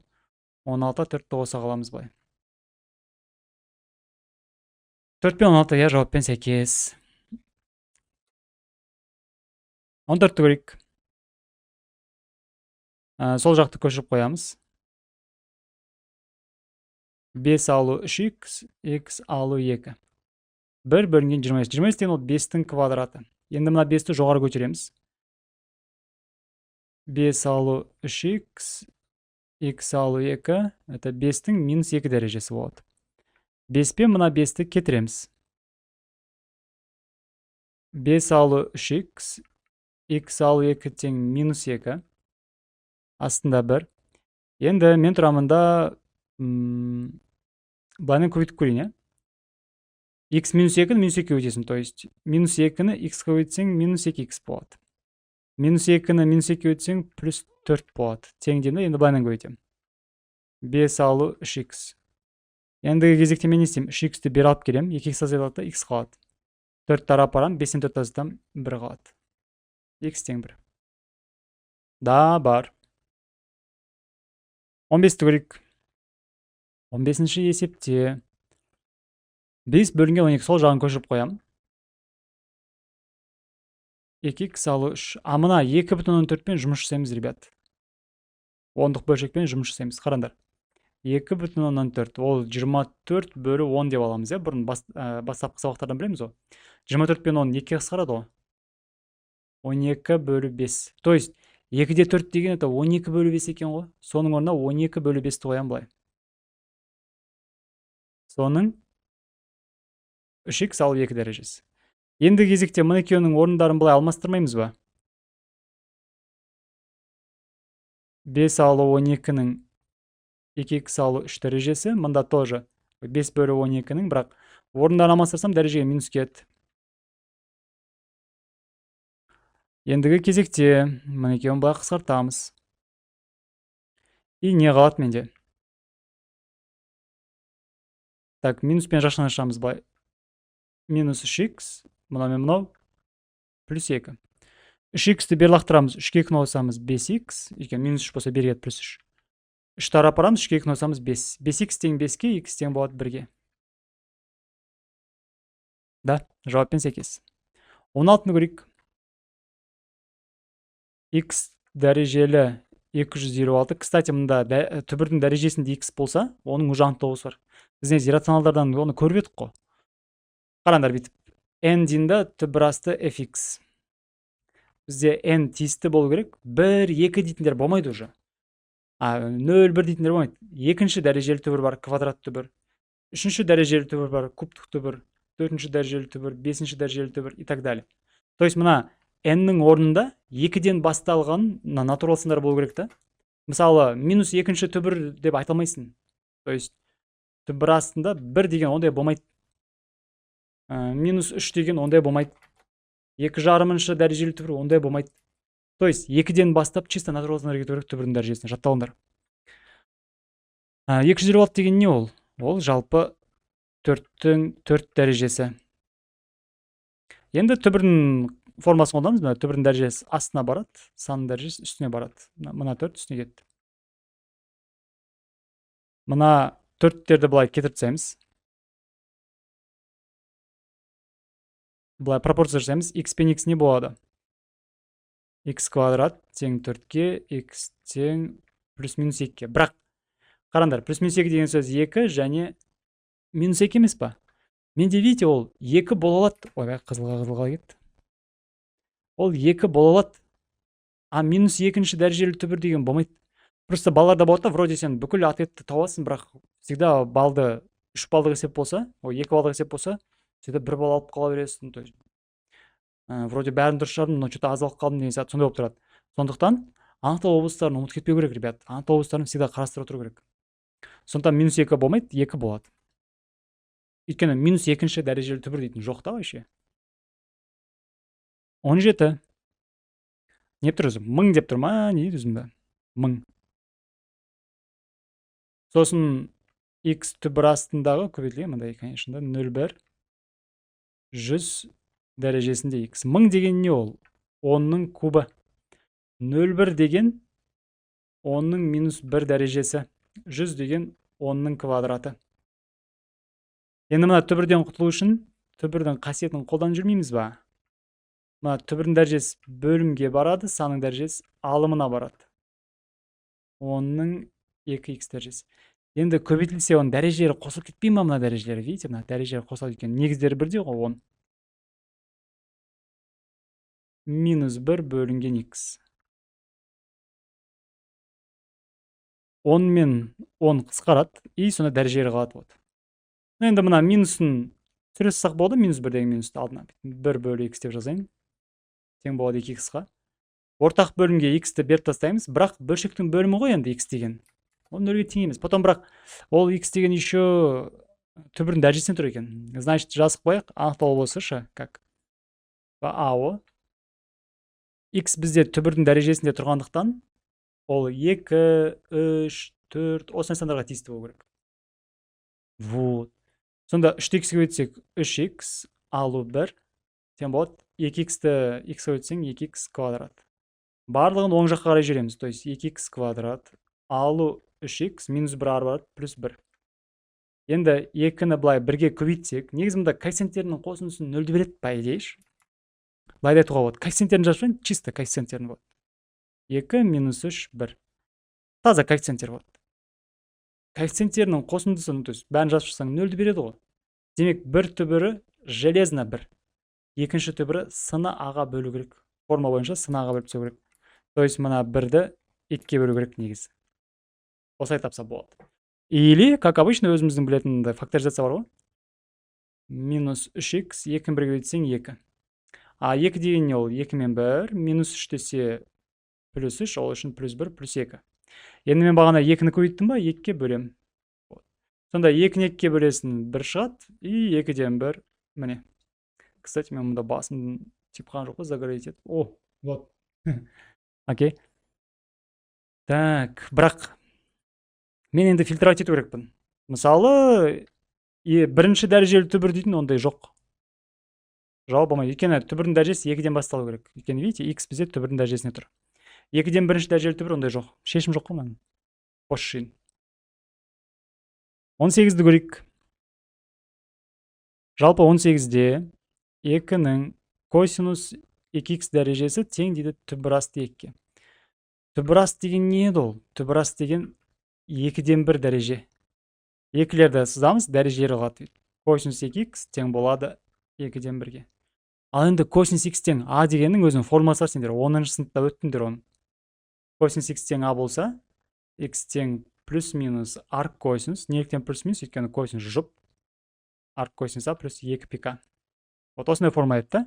16 4-ті қоса қаламыз былай. 4 пен 16, иә, жауаппен сәйкес. 14-ті көрейік. Сол жақты көшіріп қоямыз. 5 алу 3х, х алу 2. 1 бөлінген 25. 25 деген ол 5-тің квадраты. Енді мына 5-ті жоғары көтереміз. 5 алу 3х, х алу 2, это 5-тің минус 2 дәрежесі болады. 5 пен мына 5-ті кетіреміз. 5 алу 3х, х алу 2 тең минус 2. Астында 1. Енді мен тұрамын да, былайынан көбейтіп көрейін, иә? Х минус 2-ні минус 2-ге көбейтесің, то есть минус 2-ні х көбейтсең минус 2х болады. Минус 2-ні минус 2-ге көбейтсең плюс 4 болады. Тең деймін да, енді былайынан көбейтемін. 5 алу 3х. Ендігі кезекте мен не істеймін? 3х-ті бері алып келемін, 2х азайтылады да х қалады. 4 тарап барамын, 5-тен 4 азайтамын, 1 қалады. Х тең 1. Да, бар. 15-ті көрейік. 15-ші есепте 5 бөлінген 12, сол жағын көшіріп қоямын. 2х алу 3. А мына 2,4 пен жұмыс жасаймыз, ребят. Ондық бөлшекпен жұмыс жасаймыз. Қараңдар. 2,4, ол 24 бөлі 10 деп аламыз, иә? Бұрын бастапқы сабақтардан білеміз ғой. 24 пен 10 екіге қысқарады ғой. 12 бөлі 5. То есть 2-де 4 деген это 12 бөлі 5 екен ғой. Соның орнына 12 бөлі 5-ті қоямын былай. Соның 3х алу 2 дәрежесі. Енді кезекте мына екеуінің орындарын былай алмастырмаймыз ба? 5 алу 12-нің 2х алу 3 дәрежесі. Мында тоже 5 бөлі 12-нің, бірақ орындарын алмастырсам дәрежеге минус кетті. Ендігі кезекте мына екеуін былай қысқартамыз. И не қалады менде? Так, минуспен жақшаны ашамыз былай. Минус 3х, мынау мен мынау, плюс 2. 3х-ті бері лақтырамыз, 3-ке 2-ні қосамыз 5х, өйткені минус 3 болса бері кетіп плюс 3. 3 тарап барамыз, 3-ке 2-ні қосамыз 5. 5х тең 5-ке, х тең болады 1-ге. Да, жауаппен сәйкес. 16-ны көрейік. Х дәрежелі 256. Кстати, мында түбірдің дәрежесінде х болса, оның уже анықтауысы бар. Біз негізі иррационалдардан оны көріп едік қой. Қараңдар бүйтіп. N дейін да түбір асты fx. Бізде n тиісті болу керек. 1, 2 дейтіндер болмайды уже. А 0,1 дейтіндер болмайды. Екінші дәрежелі түбір бар, квадрат түбір. Үшінші дәрежелі түбір бар, кубтық түбір. Төртінші дәрежелі түбір, бесінші дәрежелі түбір и так далее. То есть мына n-нің орнында екіден басталған мына натурал сандар болу керек та. Мысалы, минус екінші түбір деп айта алмайсың. То есть түбір астында бір деген ондай болмайды. Минус үш деген ондай болмайды. Екі жарымыншы дәрежелі түбір ондай болмайды. То есть екіден бастап чисто натурал сандар кету керек түбірдің дәрежесіне. Жатталыңдар. 226 деген не ол? Ол жалпы төрттің төрт дәрежесі. Енді түбірдің формасын қолданамыз. Мына түбірдің дәрежесі астына барады, санның дәрежесі үстіне барады. Мына төрт үстіне кетті. Мына төрттерді былай кетіріп тастаймыз. Былай пропорция жасаймыз. X пен x не болады? X квадрат тең төртке, x тең плюс минус екіге. Бірақ қараңдар, плюс минус екі деген сөз екі және минус екі емес па? Менде, видите, ол екі бола алады. Ойбай, қызылға қызылға кетті. Ол екі бола алады. А минус екінші дәрежелі түбір деген болмайды. Просто балаларда болады да, вроде сен бүкіл ответті табасың, бірақ всегда балды 3 балдық есеп болса, ой, 2 балдық есеп болса, всегда 1 балл алып қала бересің. То есть вроде бәрін дұрыс жаздым, но что-то аз алып қалдым деген сияқты сондай болып тұрады. Сондықтан анықтау облыстарын ұмытып кетпеу керек, ребят. Анықтау облыстарын всегда қарастырып отыру керек. Сондықтан минус екі болмайды, екі болады. Өйткені минус екінші дәрежелі түбір дейтін жоқ та вообще. 17. Не деп тұр өзі? Мың деп тұр ма? Не дейді өзімді? Мың. Сосын x түбір астындағы көбейтілген мындай, конечно, да, нөл бір жүз дәрежесінде x. Мың деген не ол? Онның кубы. Нөл бір деген онның минус бір дәрежесі. 100 деген онның квадраты. Енді мына түбірден құтылу үшін түбірдің қасиетін қолданып жүрмейміз ба? Мына түбірдің дәрежесі бөлімге барады, санның дәрежесі алымына барады. Онның екі икс дәрежесі. Енді көбейтілсе, оның дәрежелері қосылып кетпей ма мына дәрежелері? Видите, мына дәрежелер қосылады екен. Негіздері бірдей ғой, он. Минус бір бөлінген икс. Он мен он қысқарады, и сонда дәрежелері қалады вот. Енді мына минусын түсіре салсақ болады, минус бір деген минусты алдына. 1 бөлі икс деп жазайын. Тең болады екі иксқа. Ортақ бөлімге иксті беріп тастаймыз, бірақ бөлшектің бөлімі ғой енді икс деген. Ол нөлге тең емес. Потом бірақ ол икс деген еще түбірдің дәрежесінен тұр екен. Значит, жазып қояйық, анықталу болса ше, как? АО. Икс бізде түбірдің дәрежесінде тұрғандықтан, ол 2, 3, 4 осындай сандарға тиісті болу керек. Вот. Сонда үшті икске көбейтсек, үш икс алу бір тең болады. Екі иксті икске көбейтсең, екі икс квадрат. Барлығын оң жаққа қарай жібереміз. То есть екі икс квадрат алу үш икс минус бір ары барады, плюс бір. Енді екіні былай бірге көбейтсек, негізі мында коэффициенттерінің қосындысын нөлді береді, по идее ше. Былай да айтуға болады. Коэффициенттерін жазып жіберейін, чисто коэффициенттерін болады. 2 минус 3, 1. Таза коэффициенттер болады. Коэффициенттерінің қосындысы, то есть бәрін жазып шықсаң нөлді береді ғой. Демек, бір түбірі железно бір. Екінші түбірі с-ны а-ға бөлу керек. Форма бойынша с-ны а-ға бөліп тастау керек. То есть мына бірді екіге бөлу керек негізі. Осылай тапса болады. Или, как обычно, өзіміздің білетін факторизация бар ғой. Минус үш икс, екіні бірге көбейтсең екі. А екі деген не ол? Екі мен бір, минус үш десе плюс үш, ол үшін плюс бір, плюс екі. Енді мен бағана екіні көбейттім ба? Екіге бөлем. Вот. Сонда екіні екіге бөлесің, бір шығады, и екіден бір, міне. Кстати, мен мұнда басым тиіп қалған жоқ қой, загородить етіп. О, вот. Окей. Так, бірақ мен енді фильтровать ету керекпін. Мысалы, бірінші дәрежелі түбір дейтін ондай жоқ. Жауап болмайды. Өйткені түбірдің дәрежесі екіден басталу керек. Өйткені, видите, x бізде түбірдің дәрежесіне тұр. Екіден бірінші дәрежелі түбір ондай жоқ. Шешім жоқ қой мынаның. Бос жиын. 18-ді көрейік. Жалпы 18-де екінің косинус екі икс дәрежесі тең дейді түбір асты екіге. Түбір асты деген не еді ол? Түбір асты деген екіден бір дәреже. Екілерді сызамыз, дәрежелері қалады. Косинус екі икс тең болады екіден бірге. Ал енді косинус икс тең а дегеннің өзінің формуласы бар, сендер 10 сыныпта өттіңдер оны. Косинус икс тең а болса, X тең плюс минус арк косинус. Неліктен плюс минус? Өйткені косинус жұп. Арк косинус а плюс 2 пи к. Вот осындай форма еді да.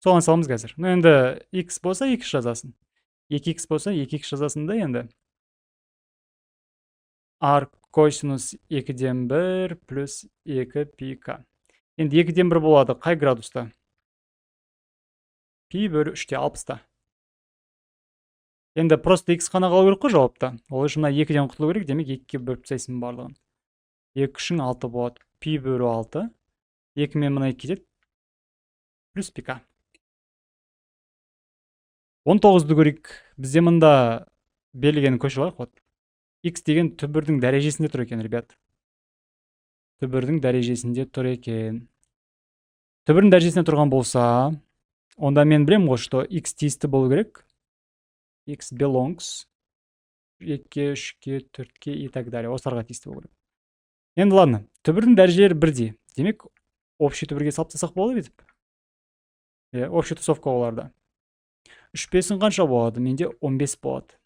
Соған саламыз қазір. Ну, енді x болса, x жазасың, 2x болса, 2x жазасың да. Енді арк косинус 2-ден 1 плюс 2 пи к. Енді 2-ден 1 болады қай градуста? Пи бөлі 3-те, 60-та. Енді просто x қана қалу керек қой жауапта. Ол үшін мына екіден құтылу керек. Демек, екіге бөліп тастайсың барлығын. Екі үшің алты болады, пи бөлу алты. Екі мен мына екі кетеді, плюс пи к. 19-ды көрейік. Бізде мында берілгенін көшіріп алайық. Вот x деген түбірдің дәрежесінде тұр екен, ребят, түбірдің дәрежесінде тұр екен. Түбірдің дәрежесінде тұрған болса, онда мен білемін ғой, что x тиісті болу керек, x belongs екіге, үшке, төртке и так далее, осыларға тиісті болу керек. Енді ладно, түбірдің дәрежелері бірдей, демек, общий түбірге салып тастасақ болады бүйтіп, иә. Общий тусовка оларда. Үш бесің қанша болады? Менде 15 болады.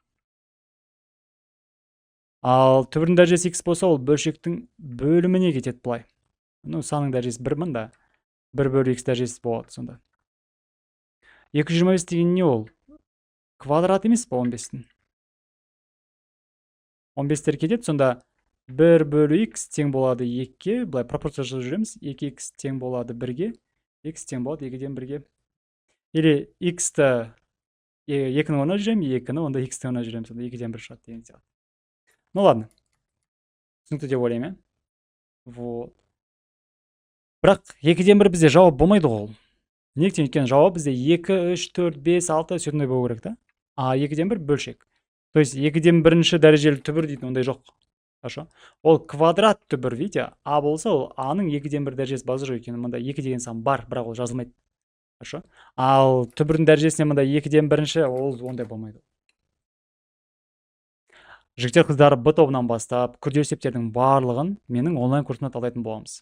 Ал түбірдің дәрежесі x болса, ол бөлшектің бөліміне кетеді былай. Ну, санның дәрежесі бір, мында бір бөлу x дәрежесі болады. Сонда 225 деген не? Ол квадрат емес па 15-тің? 15-тер кетеді. Сонда бір бөлу x тең болады екіге. Былай пропорция жазып жүреміз: 2 x тең болады бірге, x тең болады 2-ден 1-ге. Или x-ті екінің орнына жүремін, екіні онда x-тің орнына жүремін, сонда 2-ден 1 шығады деген сияқты. Ну ладно, түсінікті деп ойлаймын, иә. Вот, бірақ 2-ден 1 бізде жауап болмайды ғой. Ол неліктен? Өйткені жауап бізде екі, үш, төрт, бес, алты, сондай болу керек та. А 2-ден 1 бөлшек, то есть 2-ден 1-ші дәрежелі түбір дейтін ондай жоқ. Хорошо, ол квадрат түбір, видите, а болса, ол аның 2-ден 1 дәрежесі базар жоқ, өйткені мында екі деген сан бар, бірақ ол жазылмайды. Хорошо, ал түбірдің дәрежесіне мында 2-ден 1-ші, ол ондай болмайды. Жігіттер, қыздар, Б тобынан бастап күрделі есептердің барлығын менің онлайн курсымда талдайтын боламыз.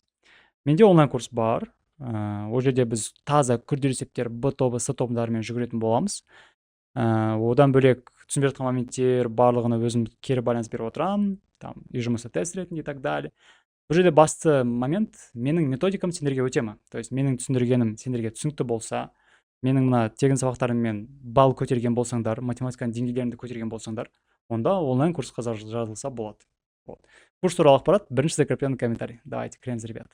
Менде онлайн курс бар. Ол жерде біз таза күрделі есептер Б тобы, С тобындарымен жүгіретін боламыз. Одан бөлек, түсінбей жатқан моменттер барлығына өзім кері байланыс беріп отырамын, там үй жұмысы, тест ретінде и так далее. Бұл жерде басты момент: менің методикам сендерге өте ма? То есть менің түсіндіргенім сендерге түсінікті болса, менің мына тегін сабақтарыммен балл көтерген болсаңдар, математиканың деңгейлеріңді көтерген болсаңдар, онда онлайн курсқа жазылса болады. Вот, курс туралы ақпарат бірінші закрепленный комментарий. Давайте кіреміз, ребят.